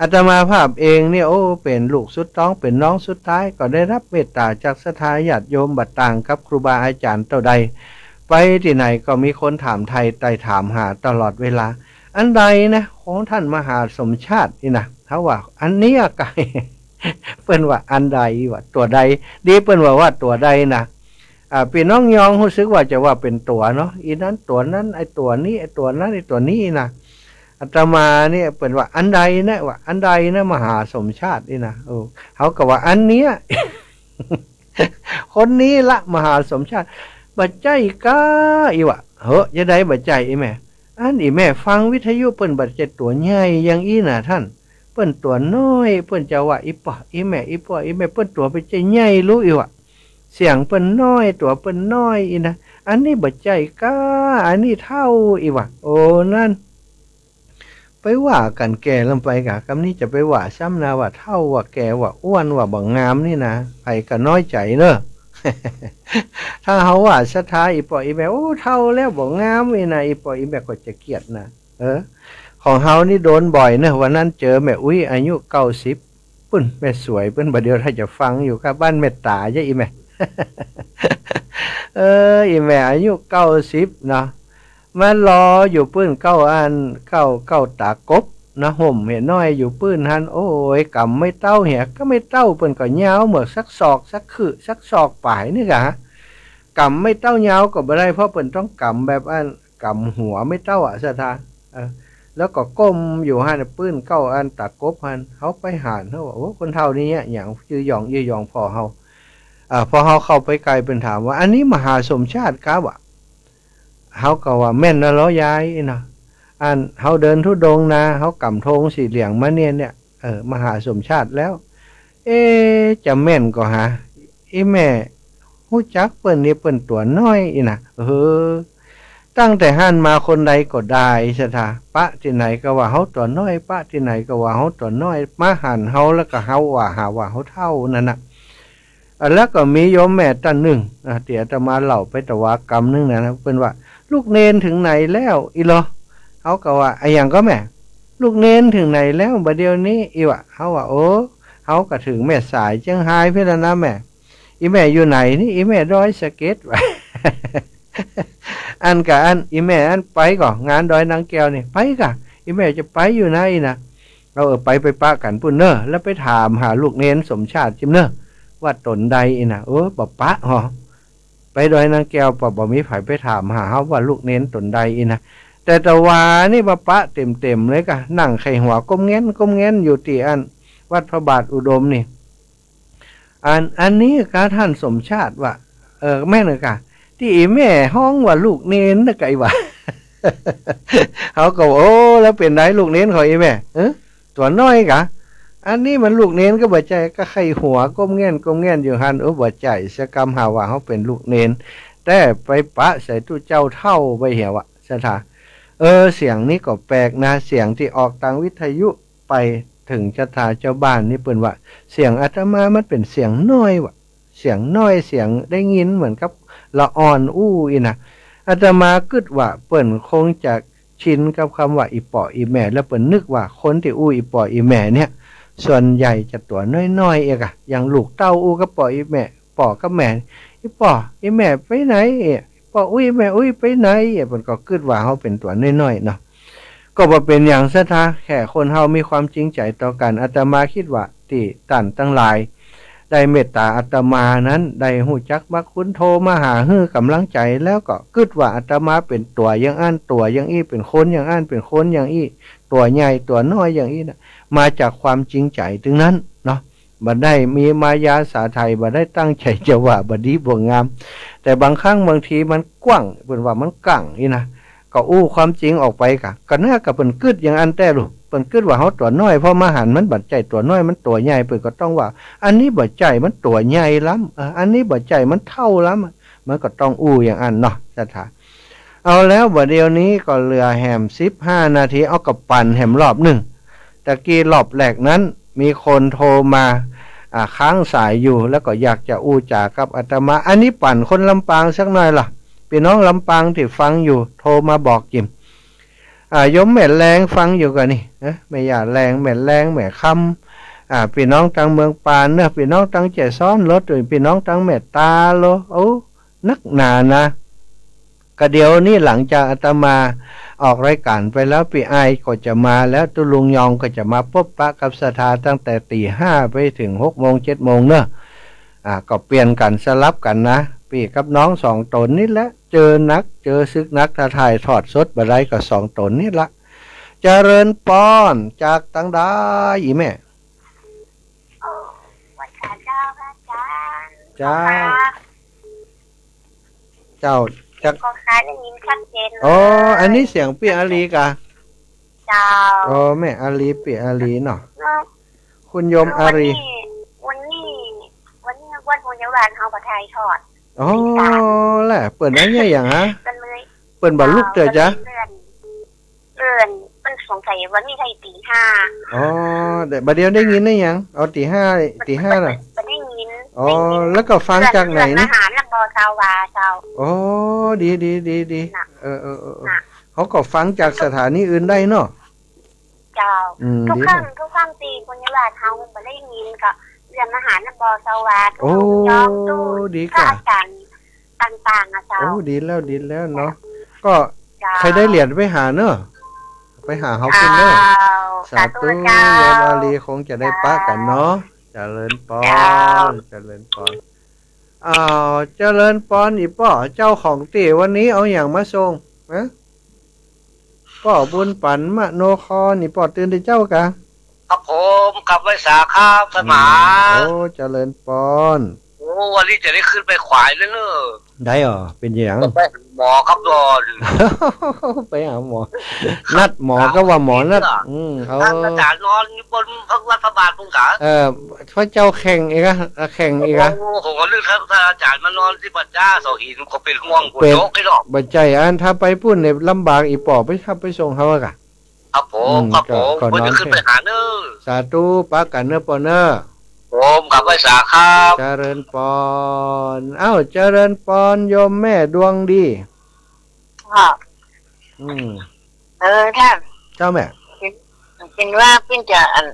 อาตมาภาพเองเนี่ย โอ้ เป๋นลูกสุดต๊อง เป๋นน้องสุดท้าย ก็ได้ฮับเมตต๋าจากศรัทธาญาติโยม บ่ต่างกับครูบาอาจ๋ารย์เต้าใด ไปตี้ไหนก็มีคนถามไถ่ ไต่ถามหาตลอดเวลา อันใดนะ ของต้านมหาสมชาติอี้นะ เฮาว่า อันเนี้ยไก่ เปิ้นว่าอันใดวะ ตั๋วใด ดีเปิ้นว่า ว่าตั๋วใดนะ อ่า ปี้น้องยองฮู้สึกว่าจะว่าเป๋นตั๋วเนาะ อี้นั้นตั๋วนั้น ไอ้ตั๋วนี้ ไอ้ตั๋วนั้น ไอ้ตั๋วนี้นะ อาตมาเนี่ย เปิ้นว่าอันใดนะ ว่าอันใดนะ มหาสมชาติอี้นะ โอ้ เฮาก็ว่าอันเนี้ย คนนี้ละมหาสมชาติ บ่ใจ้ก้าอี้วะ เฮ้อ จะใดบ่ใจ้อี้แม่ อันอี้แม่ฟังวิทยุเปิ้นบ่ใจ้ตั๋วใหญ่อย่างอี้นะต้าน เปิ้นตั๋วน้อย เปิ้นจะว่าอี่ป้ออี่แม่ อี่ป้ออี่แม่ เปิ้นตั๋วบ่ใจ้ใหญ่ลูกอี้วะ เสียงเปิ้นน้อย ตั๋วเปิ้นน้อยอี้นะ อันนี้บ่ใจ้ก้า อันนี้เฒ่าอี้วะ โอ้ นั้น ไปว่ากั๋นแก่ลำไปกะ กำนี้จะไปว่าซ้ำนา ว่าเฒ่า ว่าแก่ ว่าอ้วน ว่าบ่งามนี่นะ ใผก็น้อยใจ๋เนอะ ถ้าเฮาว่าศรัทธาอี่ป้ออี่แม่ โอ้ เฒ่าแล้วบ่งามอี้นะ อี่ป้ออี่แม่ก็จะเกลียดนะ เออ ของเฮานี่โดนบ่อยเนอะ วันนั้นเจอแม่อุ๊ยอายุเก้าสิบ ปุ้น แม่สวยปุ้น บ่าเดี่ยวถ้าจะฟังอยู่ครับ บ้านแม่ต๋าเย้ย อี่แม่ เออ อี่แม่อายุเก้าสิบเนาะ มาหล่ออยู่ปื้นเก๊าอัน เก๊า เก๊าต๋ากบนะ ห่มเหียน้อยอยู่ปื้นหั้น โอ้ย ก๋ำไม้เต๊าเหีย ก็ไม้เต๊าเปิ้นก็ยาวเหมือนสักศอก สักคืบ สักศอกป๋ายนี่กะ ก๋ำไม้เต๊ายาวก็บ่ได้ เพราะเปิ้นต้องก๋ำแบบอัน ก๋ำหัวไม้เต๊าอะศรัทธา เออ แล้วก็ก้มอยู่หั้นปื้นเก๊าอันต๋ากบหั้น เฮาไปหัน เฮาว่า โอ้ คนเฒ่านี้เยียะหยัง จื้อหยอง จื้อหยองผ่อเฮา อ่า พอเฮาเข้าไปใก้เปิ้นถามว่า อันนี้มหาสมชาติกา วะ เฮาก็ว่า แม่นแล้วเหรอยาย อี้นะ อันเฮาเดินธุดงค์นา เฮาก๋ำธงสีเหลืองมาเนี่ย เนี่ย เออ มหาสมชาติแล้ว เอ๊ะ จะแม่นก่อหา อี้แม่ฮู้จักเปิ้นนี่ เปิ้นตั๋วน้อย อี้นะ เออ ตั้งแต่หั้นมาคนใดก็ได้ศรัทธา ปะตี้ไหนก็ว่าเฮาตั๋วน้อย ปะตี้ไหนก็ว่าเฮาตั๋วน้อย มาหันเฮาแล้วก็เฮาว่า หาว่าเฮาเฒ่านั่นน่ะ อ่ะ แล้วก็มีโยมแม่ต้านนึ่ง อ่ะ ตี้อาตมาเล่าไปตะวาก๋ำนึ่งนะ เปิ้นว่า ลูกเณรเถิงไหนแล้ว อี้ลอ เฮาก็ว่า อะหยังก่อแม่ ลูกเณรเถิงไหนแล้วบ่าเดี่ยวนี้ อี้วะ เฮาว่า โอ้ เฮาก็เถิงแม่สายเจียงฮายปี้แล้วนะแม่ อี้แม่อยู่ไหนนี่ อี้แม่ดอยสะเก็ด วะ อันกะอัน อี้แม่อันไปก่อ งานดอยนางแก้วนี่ ไปกะ อี้แม่จะไปอยู่นะ อี้นะ เฮา เออ ไป ไปปะกั๋นปุ้นเน่อ แล้วไปถามหาลูกเณรสมชาติจิมเน่อ ว่าต๋นใด อี้นะ เออ บ่ปะหอ ไปดอยนางแก้วปะ บ่มีใผไปถามหาเฮาว่าลูกเณรต๋นใด อี้นะ แต่ตะวานี่มาปะเต็มๆ เลยกะ นั่งไขว่หัวก้มแง้นก้มแง้นอยู่ตี้อันวัดพระบาทอุดมนี่ อัน อันนี้กาต้านสมชาติ วะ เออ แม่นกา ตี้อี้แม่ฮ้องว่าลูกเณรนะกา อี้วะ เฮาก็ โอ้ แล้วเป๋นใดลูกเณรของอี้แม่ เออ ตั๋วน้อยกา อันนี้มันลูกเณรก็บ่ใจ้ ก็ไขว่หัวก้มแง้นก้มแง้นอยู่หั้น โอ้ บ่ใจ้สักกำ หาว่าเฮาเป๋นลูกเณร แต่ไปปะใส่ตุ๊เจ้าเฒ่าไปเหีย วะศรัทธา เออ เสียงนี้ก็แปลกนะ เสียงตี้ออกตางวิทยุไปเถิงศรัทธาเจ้าบ้านนี่ เปิ้นว่า เสียงอาตมามันเป๋นเสียงน้อยวะ เสียงน้อย เสียงได้ยินเหมือนกับละอ่อนอู้ อี้นะ อาตมากึ๊ดว่าเปิ้นคงจะชินกับกำว่าอี่ป้ออี่แม่ แล้วเปิ้นนึกว่าคนตี้อู้อี่ป้ออี่แม่เนี่ย ส่วนใหญ่จะตั๋วน้อยๆ เอกอะ อย่างลูกเต้าอู้กับป้ออี่แม่ ป้อกับแม่ อี่ป้ออี่แม่ไปไหน ป้ออุ๊ยแม่อุ๊ยไปไหน เปิ้นก็กึ๊ดว่าเฮาเป๋นตั๋วน้อยๆ เนาะ ก็บ่เป๋นหยังศรัทธา แค่คนเฮามีความจริงใจ๋ต่อกั๋น อาตมากึ๊ดว่าตี้ต้านตังหลาย ได้เมตต๋าอาตมานั้น ได้ฮู้จักมักคุ้น โทรมาหาหื้อก๋ำลังใจ๋ แล้วก็กึ๊ดว่าอาตมาเป๋นตั๋วอย่างอั้นตั๋วอย่างอี้ เป๋นคนอย่างอั้นเป๋นคนอย่างอี้ ตั๋วใหญ่ตั๋วน้อยอย่างอี้นะ มาจากความจริงใจ๋ตึงนั้นเนาะ บ่ได้มีมายาสาไถ บ่ได้ตั้งใจ๋จะว่าบ่ดีบ่งาม แต่บางครั้งบางทีมันกว้าง เปิ้นว่ามันกว้างอี้นะ ก็อู้ความจริงออกไปกะ ก็น่าก็เปิ้นกึ๊ดอย่างอั้นแต๊ลูก เปิ้นกึ๊ดว่าเฮาตั๋วน้อย พอมาหันมันบ่ใจ้ตั๋วน้อย มันตั๋วใหญ่ เปิ้นก็ต้องว่า อันนี้บ่ใจ้ มันตั๋วใหญ่ล้ำ เออ อันนี้บ่ใจ้ มันเฒ่าล้ำ มันก็ต้องอู้อย่างอั้นเนาะศรัทธา เอาแล้ว บ่าเดี่ยวนี้ก็เหลือแหมสิบห้านาที เอาก็ปั่นแหมรอบนึ่ง ตะกี้รอบแรกนั้นมีคนโทรมา อ่า ค้างสายอยู่ แล้วก็อยากจะอู้จ๋ากับอาตมา อันนี้ปั่นคนลำปางสักหน่อยล่ะ ปี้น้องลำปางตี้ฟังอยู่ โทรมาบอกจิม อ่า โยมแม่แลงฟังอยู่ก่อนี่ เอ๊ะ แม่ย่าแลง แม่แลง แม่คำ อ่า ปี้น้องตังเมืองปานเนาะ ปี้น้องตังแจซ้อน ลด ปี้น้องตังแม่ตาโล โอ้ นักหนานะ ก็เดี๋ยวนี้หลังจากอาตมาออกรายการไปแล้ว ปี้อ้ายก็จะมาแล้ว ตุ๊ลุงยองก็จะมาปบปะกับศรัทธาตั้งแต่ตีห้าไปเถิงหกโมงเจ็ดโมงเนาะ อ่า ก็เปลี่ยนกั๋นสลับกั๋นนะ ปี้กับน้องสองต๋นนี่แหละ เจอหนัก เจอศึกหนัก ถ้าถ่ายทอดสดบ่ได้ก็สองต๋นนี่ละ เจริญปอน จากตังใด อี่แม่ โอ้ วันเจ้าพระอาจารย์ เจ้า เจ้า จาก ก็ค่ะ ได้ยินชัดเจนเลย อ๋อ อันนี้เสียงปี้อารีกา เจ้า อ๋อ แม่อารี ปี้อารีเนาะ เนาะ คุณโยมอารี วันนี้ วันนี้ วันนี้วัดบุญญาวาสเฮาก็ถ่ายทอด อ๋อ ตีสาม แหละ เปิ้นว่าไงอย่างฮะ ก็เลย เปิ้นบ่ลุกเตื้อจ๊ะ ก็เลยเลื่อน เลื่อน มันสงสัยว่ามีไทยตีห้า อ๋อ แต่บ่าเดี่ยวได้ยินได้หยัง เอาตีห้า ตีห้าน่ะ บ่ได้ยิน อ๋อ ได้ยิน แล้วก็ฟังจากไหนนี่ เลื่อนมาหานักบอสาวาเจ้า อ๋อ ดี ดี ดี ดี น่ะ เออ เออ เออ เออ น่ะ เขาก็ฟังจากสถานีอื่นได้เนาะ เจ้า อืม ทุก ดี ครั้ง น่ะ ทุกครั้งตี้บุญญาวาสเฮาบ่ได้ยินก็เลื่อนมาหานักบอสาวา โอ้ ทุกยอมตู้ ดี พระ ค่ะ อาจารย์ ต่างๆ อะเจ้า โอ้ ดีแล้ว ดีแล้วเนาะ ก็ เจ้า ใครได้เหรียญไปหาเนอะ ไปหาเฮากินเนอะ เจ้า สาธุ สาธุเจ้า โยมอาลีคงจะได้ปะกั๋นเนาะ เจ้า เจริญปอน เจ้า เจริญปอน อ้าว เจริญปอน อี่ป้อ เจ้าของตี้วันนี้เอาหยังมาส่ง ฮะ ป้อบุญปั๋นมโนคร อี่ป้อตื่นแต่เจ๊ากะ ครับผม ครับ ไหว้สาครับ ท่านมหา อืม โอ้ เจริญปอน โอ้ วันนี้จะได้ขึ้นไปขวายแล้วเนอะ ได้เหรอ เป๋นหยัง จะไปหาหมอครับดอน ไปหาหมอ นัดหมอก็ว่าหมอนัด ครับ อืม เอา ท่านอาจารย์นอนอยู่บนพระรัฐบาลปุ้นกะ เออ พระเจ้าแข่งอีกอะ แข่งอีกอะ โอ้โห ผมก็เลือกท่านอาจารย์มานอนตี้วัดจ้าเสาหิน ก็เป๋นห่วงหัวโจ๊กไอ้ดอก บ่ใจ้อัน ถ้าไปปุ้นเนี่ยลำบาก อี่ป้อไปฮับไปส่งเฮาอะกะ ครับผม อืม ครับผม ก็ ก็ ผมจะขึ้นไปหาเนอะ สาธุ ปะกั๋นเนอะป้อเนอะ ผมกลับไหว้สาครับ เจริญปอน อ้าว เจริญปอน โยมแม่ดวงดี ค่ะ อืม เออ ท่าน เจ้าแม่ เป๋น เป๋นว่าปิ้นจะอัน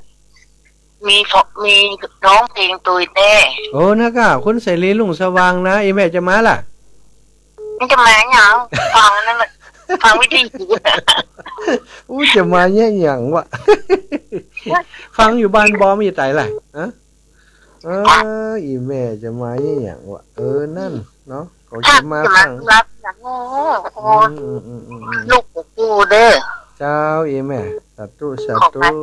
มีฟ- มีฮ้องเพลงตุ๊ยแต๊ โอ้ นะก้า คุณเสรี รุ่งสว่างนะ อี่แม่จะมาล่ะ มันจะมาหยัง ฟังนั่นแหละ ฟังวิทยุ อู้ จะมาเยียะหยังวะ ฟังอยู่บ้านบอมอยู่ไตล่ะ ฮะ เออ อี่แม่จะมาเยียะหยังวะ เออ นั่นเนาะ ก็จะมาฟัง จะมารับหยัง โอ้โห อืม อืม อืม อืม อืม ลูกกูเด้อ เจ้า อี่แม่ สาธุ สาธุ ของ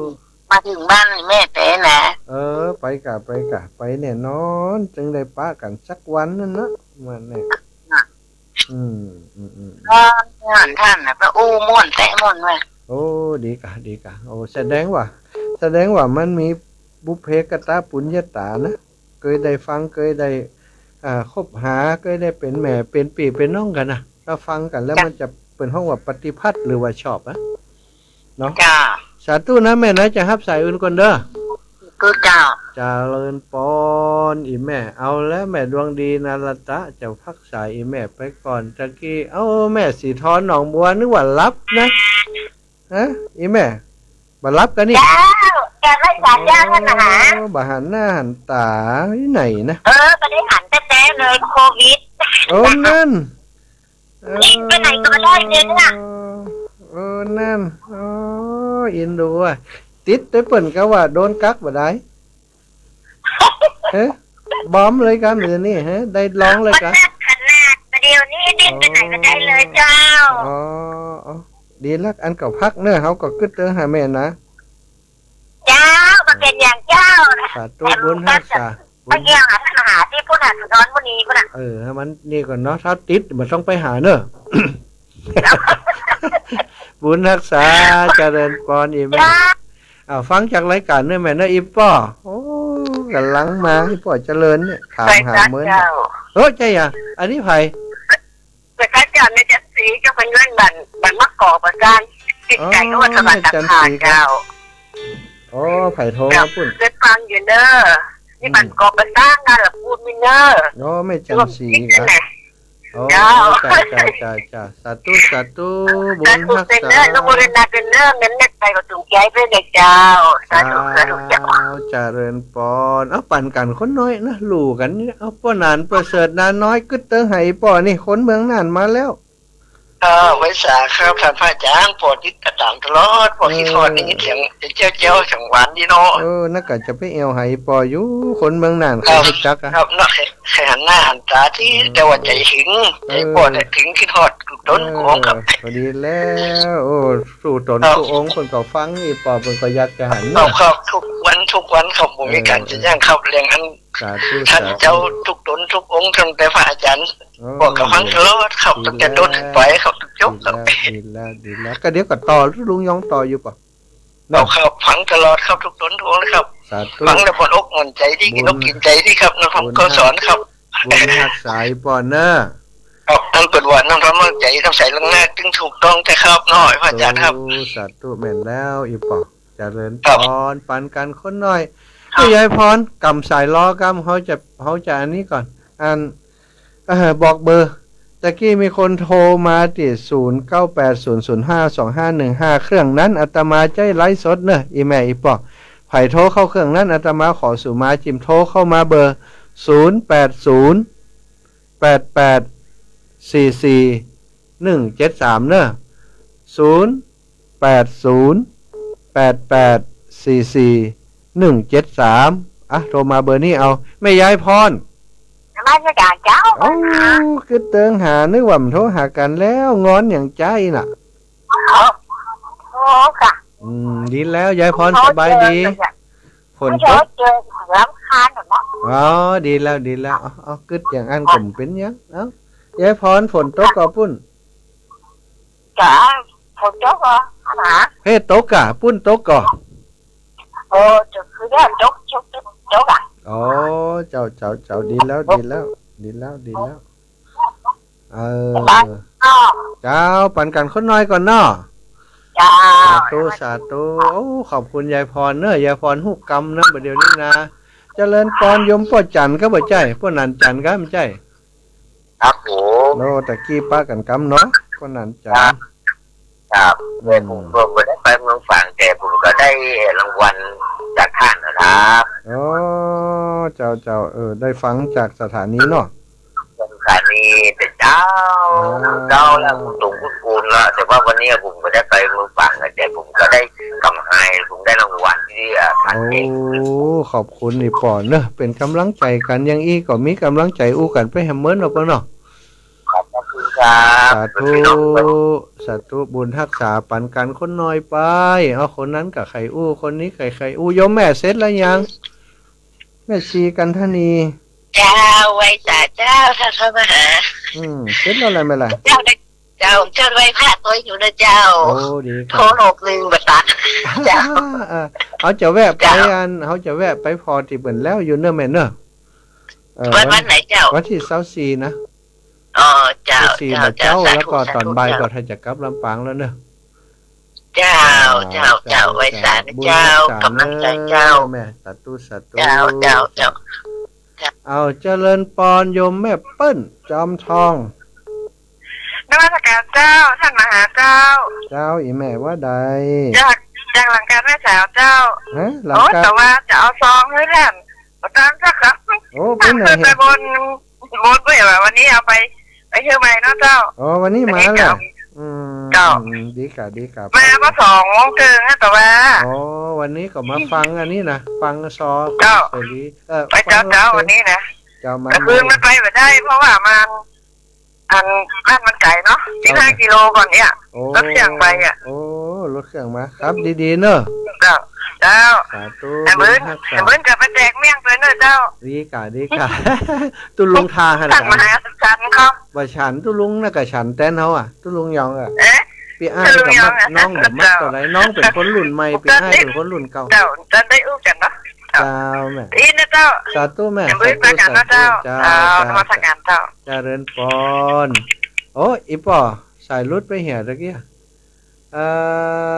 มาถึง มาเถิงบ้านแม่แต๊นะ เออ ไปกะ ไปกะ ไปแน่นอน จึงได้ปะกั๋นสักวันนั่นนะ มาเนี่ย อ่ะ อืม อืม อืม เออ ท่าน ท่านน่ะ ก็อู้ม่วนแต๊ม่วนว่ะ โอ้ ดีกะ ดีกะ โอ้ แสดงว่า แสดงว่ามันมีบุพเพกตปุญญาตานะ เกยได้ฟัง เกยได้ อ่า คบหา เกยได้เป๋นแม่ เป๋นปี้ เป๋นน้องกั๋นนะ ถ้าฟังกั๋นแล้ว จ้ะ มันจะเปิ้นฮ้องว่าปฏิภัทหรือว่าชอบนะ เนาะ จ้า สาธุนะแม่นะ จะฮับสายอื่นก่อนเด้อ สาธุเจ้า เจริญปอน อี่แม่ เอาแล้วแม่ดวงดีนารตะ จะพักสายอี่แม่ไปก่อน ตะกี้ เอ้า แม่สีทองหนองบัว นึกว่าหลับนะ ฮะ อี่แม่ บ่หลับกะนี่ เจ้า จะไม่สายยากแล้วนะ โอ้ บ่หันหน้าหันต๋าตี้ไหนนะ เออ บ่ได้หันแต๊ๆ เลย โควิด โอ้ นั่น เออ ไปไหนก็ไม่ได้เลยเนี่ย เออ นั่น โอ้ อินดูว่ะ ติดไปเปิ้นกาว่าโดนกั๊กบ่ดาย เฮ้ย บอมเลยกา มื้อนี้ ฮะ ได้ฮ้องเลยกา มันหนักขนาด บ่าเดี่ยวนี้ดิ้นไปไหนบ่ได้เลยเจ้า อ๋อ อ๋อ ดีละ อันก็พักเนาะ เฮาก็กึ๊ดเติงหาแม่นะ เจ้า บ่เป๋นหยังเจ้า สาธุ บุญฮักษา ไปเยี่ยมหาท่านมหาตี้ปุ้นน่ะ สุนทรมุนีปุ้นน่ะ เออ หื้อมันนี่ก่อนเนาะ ถ้าติดบ่ต้องไปหาเนาะ บุญฮักษา เจริญปอน อี่แม่ เจ้า อ้าว ฟังจากรายก๋านเนาะแม่เนาะ อี่ป้อ โอ้ ก่ำลังมา อี่ป้อเจริญเนี่ย ถามหาเมิน เจ้า เออ ใจ้อะ อันนี้ใผ เจ้า แม่จันทร์ศรี เจ้าพระยวนบ้าน บ้านมะกอกประจาน ติดใก้กับวัดสะหวันตะขานเจ้า อ๋อ ใผโทรมาปุ้น เจ้า เปิดฟังอยู่เน้อ นี่ อืม บ้านกอกประจาน นาละปูนมีเน้อ อ๋อ แม่จันทร์ศรี ร่วมคิดนั่นแหละ นะ อ๋อ เจ้า จ้า จ้า จ้า จ้า สาธุ สาธุ บุญฮักษา สาธุเน้อ อนุโมทนาเน้อ แม่นๆ ไปก็ถูกใจ๋ไปเลยเจ้า สาธุ สาธุเจ้า เจ้า เจริญปอน เอาปั๋นกั๋นคนน้อยนะ หลู่กั๋นนี่ เอาป้อหนานประเสริฐ หนานน้อย กึ๊ดเติงหาอี่ป้อนี่ คนเมืองน่านมาแล้ว เออ ไหว้สาครับ ท่านพระอาจารย์ ป้อติดต๋ามตลอด ป้อคิดฮอด เออ ได้ยินเสียงเจ้าๆ เสียงหวานดีเนาะ เออ นั่นก็จะไปแอ่วหาอี่ป้ออยู่ คนเมืองน่านเขาฮู้จักอะ ครับ เนาะ ใค่ ใค่หันหน้าหันต๋าตี้ เออ แต่ว่าใจ๋หึง เออ ใจ๋ป้อใจ๋หึง คิดฮอดกู้ตนกู้องค์ครับ เออ พอดีแล้ว โอ้ กู้ตนกู้องค์ เปิ้นก็ฟัง อี่ป้อเปิ้นก็อยากจะหัน ครับ เนาะ ครับ ทุกวัน ทุกวันครับ บ่มีก๋านจะยั้งครับ เออ เรื่องอัน สาธุ ท่านเจ้า สาธุ กู้ตนกู้องค์ ตั้งแต่พระอาจารย์ อ๋อ ป้อก็ฟังตลอดครับ ดีแล้ว ตั้งแต่ต้นไปครับ จนจบครับ ดีแล้ว ดีแล้ว ดีแล้ว ก็เดี๋ยวก็ต่อ ลุงยองต่ออยู่ป่ะ เนาะ ครับ ฟังตลอดครับ กู้ตนกู้องค์เลยครับ สาธุ ฟังแล้วม่วนอกม่วนใจ๋ดี กินอกกินใจ๋ดีครับ บุญ นำคำสอนครับ บุญฮักษาป้อเน้อ ครับ ท่านเปิ้นว่า นำธรรมะใจ๋ นำใสเรื่องหน้า จึงถูกต้องแต๊ครับ เนาะ พระอาจารย์ครับ สาธุ สาธุ แม่นแล้ว อี่ป้อ เจริญปอน ครับ ปั๋นกั๋นคนน้อย ครับ ขยายปอน กำสายรอกำ เฮาจะ เฮาจะอันนี้ก่อน อัน เอ่อ บอกเบอร์ ตะกี้มีคนโทรมาตี้ ศูนย์เก้าแปดศูนย์ศูนย์ห้าสองห้าหนึ่งห้า เครื่องนั้นอาตมาใจ๊ไลฟ์สดเนอะ อี่แม่อี่ป้อ ใผโทรเข้าเครื่องนั้น อาตมาขอสูมาจิม โทรเข้ามาเบอร์ ศูนย์แปดศูนย์ แปดแปดสี่สี่หนึ่งเจ็ดสาม เนอะ ศูนย์ แปด ศูนย์ แปด แปด สี่ สี่ หนึ่ง เจ็ด สาม อ่ะ โทรมาเบอร์นี้เอา แม่ยายพร นมัสการเจ้า โอ้ กึ๊ดเติงหา นึกว่าบ่โทรหากั๋นแล้ว งอนหยังจ๊ะอี้น่ะ อ๋อ อ๋อ ค่ะ อืม ดีแล้ว ยายพรสบายดี ฝนตก เจอเสือคานหมดแล้ว อ๋อ ดีแล้ว ดีแล้ว เอา เอา กึ๊ดอย่างอั้นก็บ่เป๋นหยัง เอ้า ยายพร ฝนตกก่อปุ้น จ้ะ ฝนตกก่อ หา เฮ้ ตกก่อ ปุ้นตกก่อ โอ้ จะคือเรื่องตก ตก ตกอ่ะ อ๋อ เจ้า เจ้า เจ้า ดีแล้ว ดีแล้ว ดีแล้ว ดีแล้ว เออ เจ้า ปั๋นกั๋นคนน้อยก่อนเนาะ เจ้า สาธุ สาธุ โอ้ ขอบคุณยายพรเนอะ ยายพรฮู้กำเนอะ บ่าเดี่ยวนี้นะ เจริญปอน โยมป้อจันทร์ก็บ่ใจ้ ป้อหนานจันทร์ก็บ่ใจ้ ครับผม โอ้ ตะกี้ปะกั๋นกำเนาะ ป้อหนานจันทร์ ครับ ครับ อืม แต่ผมก็บ่ได้ไปเมืองฝาง แต่ผมก็ได้รางวัลจากท่านนะครับ อ๋อ เจ้า เจ้า เออ ได้ฟังจากสถานีเนาะ สถานีแต่เจ้า อ่า เจ้าแล้วผมตรงคุณคุณละ แต่ว่าวันนี้ผมก็ได้ไปเมืองฝาง แต่ผมก็ได้กำไฮ ผมได้รางวัลที่ เอ่อ ท่านเอง โอ้ ขอบคุณอี่ป้อเนอะ เป๋นก๋ำลังใจ๋กั๋น อย่างอี้ก็มีก๋ำลังใจ๋อู้กั๋นไปแหมเมินเนาะป้อเนาะ ขอบพระคุณครับ สาธุ พี่น้อง สาธุ บุญฮักษาปั๋นกั๋นคนน้อยไป เอา คนนั้นก็ใค่อู้ คนนี้ก็ใค่อู้ โยมแม่เสร็จแล้วยัง แม่ชีกันทนี เจ้า ไหว้สาเจ้า ท่านพระมหา อืม เสร็จแล้วแหละแม่ล่ะ เจ้า เจ้า เจ้าไหว้พระตวยอยู่นะเจ้า โอ้ ดีครับ โทรรอบนึ่งบ่ตัด เจ้า เออ เฮาจะแวะไป เจ้า อัน เฮาจะแวะไปผ่อตี้เปิ้นแล้วอยู่เนอะแม่เนอะ เออ วัน วัน วันไหนเจ้า วันตี้ซาวสี่นะ อ๋อ เจ้า ซาวสี่ เจ้า บ่าเจ๊า เจ้า สาธุ แล้วก็ต๋อนบ่าย สาธุ เจ้า ก็ถ้าจะกลับลำปางแล้วเนอะ เจ้า อ่า เจ้า เจ้า เจ้า ไหว้สานะเจ้า บุญฮักษา ก๋ำลังใจ๋เจ้า เนอะแม่ สาธุ สาธุ เจ้า เจ้า เจ้า เอา เจริญปอนโยมแม่เปิ้น จอมทอง นมัสการเจ้า ท่านมหาเจ้า เจ้า อี่แม่ว่าใด จาก จากหลังก๋านแม่สาวเจ้า ฮะ หลังก๋าน โอ้ แต่ว่าจะเอาซองหื้อท่าน บ่ตันสักครับ โอ้ เปิ้นไหน เปิ้นไปบน บนเปิ้นว่าวันนี้เอาไป ไปเชียงใหม่เนาะเจ้า อ๋อ วันนี้มาแล้ว วันนี้เจ้า อืม เจ้า อืม ดีก่ะ ดีก่ะ มาก็สองโมงเถิงนะ แต่ว่า อ๋อ วันนี้ก็มาฟังอันนี้นะ ฟังซอ เจ้า เสรี เออ ไปเจ้า ฟัง เจ้า วันนี้นะ เจ้า มา แต่คืนมันไปบ่ได้ เพราะว่ามัน อันนั้นมันไก๋เนาะ เจ้า สิบห้ากิโลก่อนเนี่ย โอ้ รถเครื่องไปอะ โอ้ รถเครื่องมา ครับ ดีๆ เนอะ เจ้า เจ้า สาธุ ไอ้เบิ้น บุญฮักษา ไอ้เบิ้นจะไปแจกเมี่ยงตวยเนอะเจ้า ดีก่ะ ดีก่ะ ตุ๊ลุงทาหั้น ท่านมหาสันเขา บ่ฉัน ตุ๊ลุงน่ะก็ฉันแตนเฮาอะ ตุ๊ลุงยองอะ เอ๊ะ ปี้อ้าย ตุ๊ลุงยองอะ ก็มัก น้องก็มัก เจ้า ตวยใด น้องเป๋นคนรุ่นใหม่ ปี้อ้ายเป๋นคนรุ่นเก่า เจ้า จะได้อู้กั๋นเนาะ เจ้า เจ้าแม่ อินนะเจ้า สาธุแม่ ไอ้เบิ้น สาธุ ไปกั๋นเนาะเจ้า สาธุ เจ้า เจ้า นมัสการเจ้า เจริญปอน โอ้ อี่ป้อ สายหลุดไปเหียตะกี้ เอ่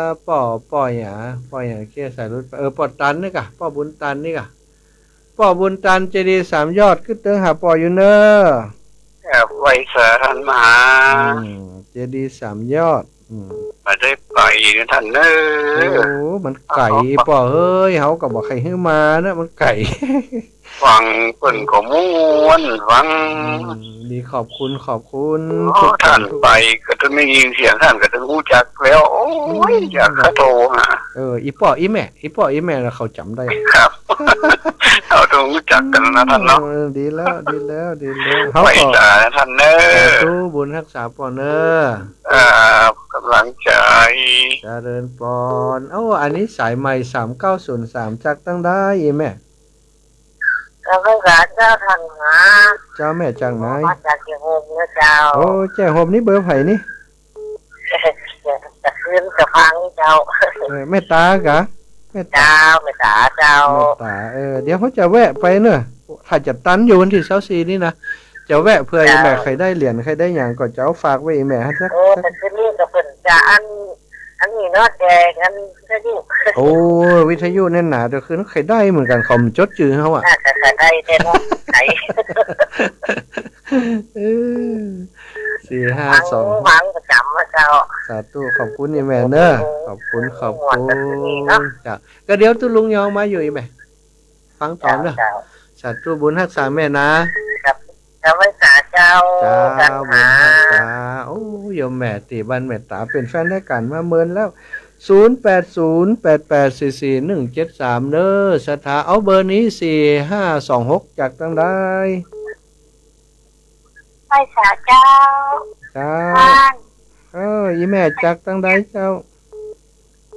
อ ป้อ ป้อหยัง ป้อหยังเกี้ย สายหลุดไป เออ ป้อตันนี่ก่ะ ป้อบุญตันนี่ก่ะ ป้อบุญตัน เจดีย์สามยอด กึ๊ดเติงหาป้ออยู่เน่อ ครับ ไหว้สาท่านมหา อืม เจดีย์สามยอด อืม บ่ได้ไปนะท่านเน่อ โอ้ มันไก๋ ป้อเอ้ย เฮาก็บ่ใค่หื้อมานะ มันไก๋ ฟังเปิ้นก็ม่วนฟัง อืม ดี ขอบคุณ ขอบคุณ โอ้ ทุกท่าน ท่านไปก็ต้องได้ยินเสียงท่านก็ต้องฮู้จักแล้ว โอ้ย อืม อยากจะโทรหา เออ อี่ป้ออี่แม่ อี่ป้ออี่แม่แล้วเขาจ๋ำได้ ครับ เขาต้องฮู้จักกั๋นนะท่านเนาะ เออ ดีแล้ว ดีแล้ว ดีแล้ว ไหว้สาท่านเน่อ สาธุ บุญฮักษาป้อเน่อ ครับ ก๋ำลังใจ๋ เจริญปอน เอ้า อันนี้สายใหม่ สามเก้าศูนย์สาม จากตังใดอี่แม่ นมัสการเจ้าท่านนะ เจ้าแม่จากไหน มาจากเจียงโฮมนะเจ้า โอ้ เจียงโฮมนี่เบอร์ใผนี่ ตะคืนกะฟังเจ้า เออ แม่ต๋าก่ะ แม่ต๋า เจ้า แม่ต๋าเจ้า แม่ต๋า เออ เดี๋ยวเฮาจะแวะไปเน่อ ถ้าจะตันอยู่วันตี้ซาวสี่นี่นะ จะแวะเผื่อ เจ้า อี่แม่ใค่ได้เหรียญใค่ได้หยังก็จะเอาฝากไว้อี่แม่ฮะ เออ สัก แต่คืนนี้ก็เปิ้นจะอัน อันนี้เนาะ แจกอันวิทยุ โอ้ วิทยุแน่นหนา แต่คืนใค่ได้เหมือนกั๋น เขาบ่จดจื้อเฮาอะ น่าจะใค่ได้แท้เนาะ ใค่ เออ สี่ห้าสอง ฟัง ฟังประจ๋ำอะเจ้า สาธุ ขอบคุณอี่แม่เน่อ ขอบคุณ ขอบคุณ งวดแต่คืนนี้เนาะ จ้ะ ก็เดี๋ยวตุ๊ลุงยองมาอยู่อี่แม่ ฟังต๋อนเน่อ เจ้า เจ้า สาธุ บุญฮักษาแม่นะ ครับ เจ้า ไหว้สา เจ้า เจ้า ท่าน บุญฮักษา หา โอ้ โยมแม่ตี้บ้านเมตต๋า เป๋นแฟนรายก๋านมาเมินแล้ว ศูนย์แปดศูนย์แปดแปดสี่สี่หนึ่งเจ็ดสาม เน้อ ศรัทธา เอาเบอร์นี้ สี่ห้าสองหก จากตางใด ไหว้สาเจ้า เจ้า บ้าน เออ อี่แม่จากตางใดเจ้า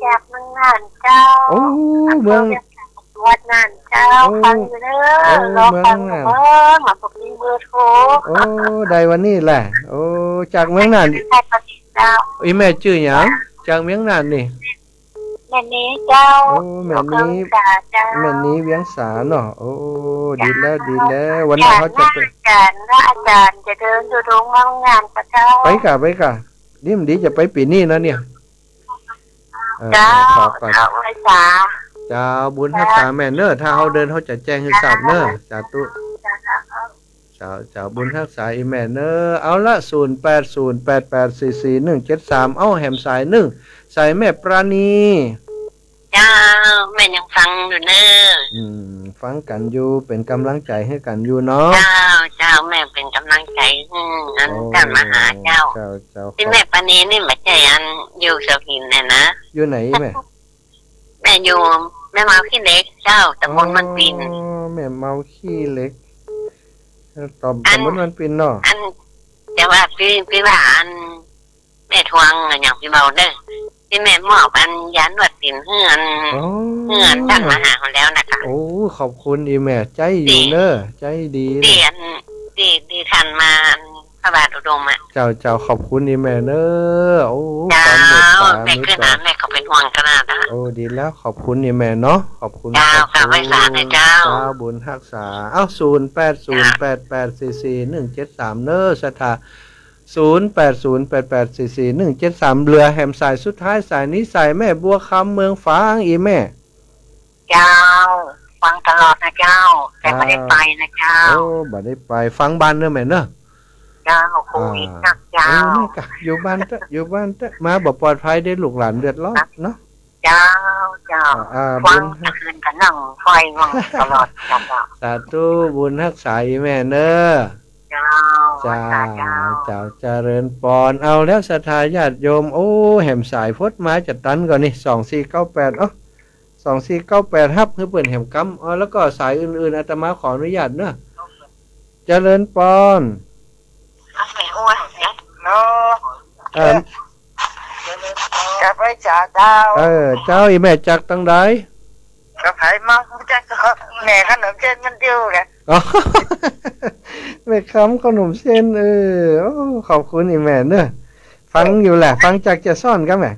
จากเมืองน่านเจ้า โอ้ อำเภอ เมือง เวียงสา จังหวัดน่านเจ้า โอ้ ฟังอยู่เน้อ โอ้ รอฟังอยู่ เมืองน่าน เบิ่ง ว่าบ่มีเบอร์โทร โอ้ ได้วันนี้แหละ โอ้ จากเมืองน่าน ได้วันนี้เจ้า อี่แม่จื้อหยัง จากเมืองน่านนี่ แม่นีเจ้า โอ้ แม่นี อยู่เมืองสาเจ้า แม่นีเวียงสาเนาะ โอ้ ดีแล้ว ดีแล้ว วันหน้าเฮาจะไป อยากหาอาจ๋ารย์ ถ้าอาจ๋ารย์จะเดินธุดงค์มาเมืองน่านก่อเจ้า ไปก่ะ ไปก่ะ ดีบ่ดีจะไปปี๋นี้นะเนี่ย เออ เจ้า ขอก่อน เจ้า ไหว้สา เจ้า บุญฮักษาแม่เน้อ ถ้าเฮาเดินเฮาจะแจ้งหื้อทราบเน้อ สาธุ เจ้า เจ้า บุญฮักษาอี่แม่เน้อ เอาละ ศูนย์แปดศูนย์แปดแปดสี่สี่หนึ่งเจ็ดสาม เอ้า แหมสายนึ่ง สายแม่ปราณี เจ้า แม่ยังฟังอยู่เน้อ อืม ฟังกั๋นอยู่ เป๋นก๋ำลังใจ๋หื้อกั๋นอยู่เนาะ เจ้า เจ้า แม่เป๋นก๋ำลังใจ๋หื้อ อัน โอ้ ต้านมาหาเจ้า เจ้า เจ้า ตี้แม่ปราณีนี่บ่ใจ้อันอยู่เสาหินเนี่ยนะ อยู่ไหนแม่ แม่อยู่แม่เมาขี้เหล็กเจ้า ต๋ำบลบ้านปิ่น อ๋อ แม่เมาขี้เหล็ก เอ่อ ต๋ำ อัน ต๋ำบลบ้านปิ่นเนาะ อัน แต่ว่าตี้ ตี้ว่าอัน แม่ทวงอะหยังตี้เบาเน้อ ตี้แม่มอบอันยานวดตี๋นหื้ออัน อ๋อ หื้ออันต้านมาหาเฮาแล้วนะคะ โอ้ ขอบคุณอี่แม่ ใจ๋อยู่เน้อ ใจ๋ดีเน้อ ตี้อัน ตี้ ตี้ต้านมาอันพระบาทอุดมอะ เจ้า เจ้า ขอบคุณอี่แม่เน้อ โอ้ เจ้า ความเมตต๋า แม่ เมตต๋า แม่ก็เป๋นห่วงขนาดนะ โอ้ ดีแล้ว ขอบคุณอี่แม่เนาะ ขอบคุณ เจ้า ขอบคุณ เจ้า ไหว้สาเน้อเจ้า เจ้า บุญฮักษา เอ้า ศูนย์แปดศูนย์แปดแปดสี่สี่หนึ่งเจ็ดสาม เน้อ ศรัทธา ศูนย์แปดศูนย์แปดแปดสี่สี่หนึ่งเจ็ดสาม เหลือแหมสายสุดท้าย สายนี้สายแม่บัวคำเมืองฝาง อี่แม่ เจ้า ฟังตลอดนะเจ้า แต่บ่ได้ไปนะเจ้า โอ้ บ่ได้ไป ฟังบ้านเน้อแม่เน้อ เจ้า โควิดนักเจ้า เออ แม่กะ อยู่บ้านเต๊อะ อยู่บ้านเต๊อะ มาบ่ปลอดภัยเด้ ลูกหลานเดือดร้อนเนาะ เจ้า เจ้า อ่า อ่า ฟัง บุญ ตะคืนกะนั่งไฟวังตลอดเจ้า สาธุ บุญฮักษาอี่แม่เน้อ เจ้า เจ้า สาธุ เจ้า เจ้า เจริญปอน เอาแล้วศรัทธาญาติโยม โอ้ แหมสายพดมาจะตันก่อนนี่ สองสี่เก้าแปด เอ้า สองสี่เก้าแปด ฮับหื้อเปิ้นแหมกำ อ๋อ แล้วก็สายอื่นๆ อาตมาขออนุญาตเนอะ เจริญปอน เนาะ เอ่อ กับไหว้สาเจ้า เออ เจ้า อี่แม่จากตังใด กับไผมา จักก็แม่ขนมเส้นมันอยู่แหละ อ๋อ แม่คำขนมเส้น เออ โอ้ ขอบคุณอี่แม่เนอะ ฟังอยู่แหละ ฟังจากจะซ่อนกะแม่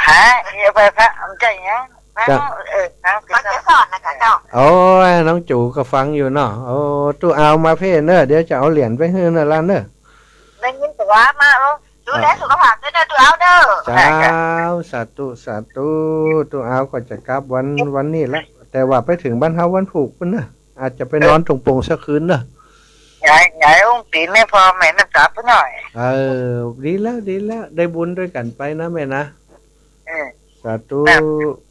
ฮะ เดี๋ยวไปพระ มันจะหยัง ฟัง จ้ะ เออ ฟัง มันจะซ่อนนะคะเจ้า โอ้ย น้องจู๋ก็ฟังอยู่เนาะ โอ้ ตู้เอามาเพ่เนอะ เดี๋ยวจะเอาเหรียญไปหื้อเนอะหลานเนอะ ได้ยินตั๋วมา เออ ดูแลสุขภาพด้วยเนอะ ตู้เอาเด้อ เจ้า สาธุ สาธุ ตู้เอาก็จะกลับวัน วันนี้ละ แต่ว่าไปเถิงบ้านเฮาวันพูกปุ้นเนอะ อาจจะไปนอนตรงโป่งสักคืนเนอะ ยาย ยายอุ้มตี๋นแม่พ่อแม่น้ำตาปุ้นหน่อย เออ ดีแล้ว ดีแล้ว ได้บุญด้วยกั๋นไปนะแม่นะ เออ สาธุ ครับ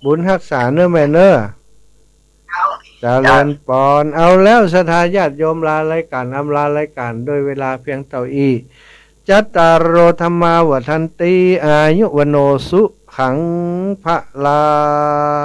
บุญฮักษาเนอะแม่เนอะ เจ้า เจริญปอน เอาแล้วศรัทธาญาติโยม ลารายก๋าน อำลารายก๋านด้วยเวลาเพียงเต้าอี้ จัตตาโร ธัมมา วัฑฒันติ อายุ วัณโณ สุขัง พลัง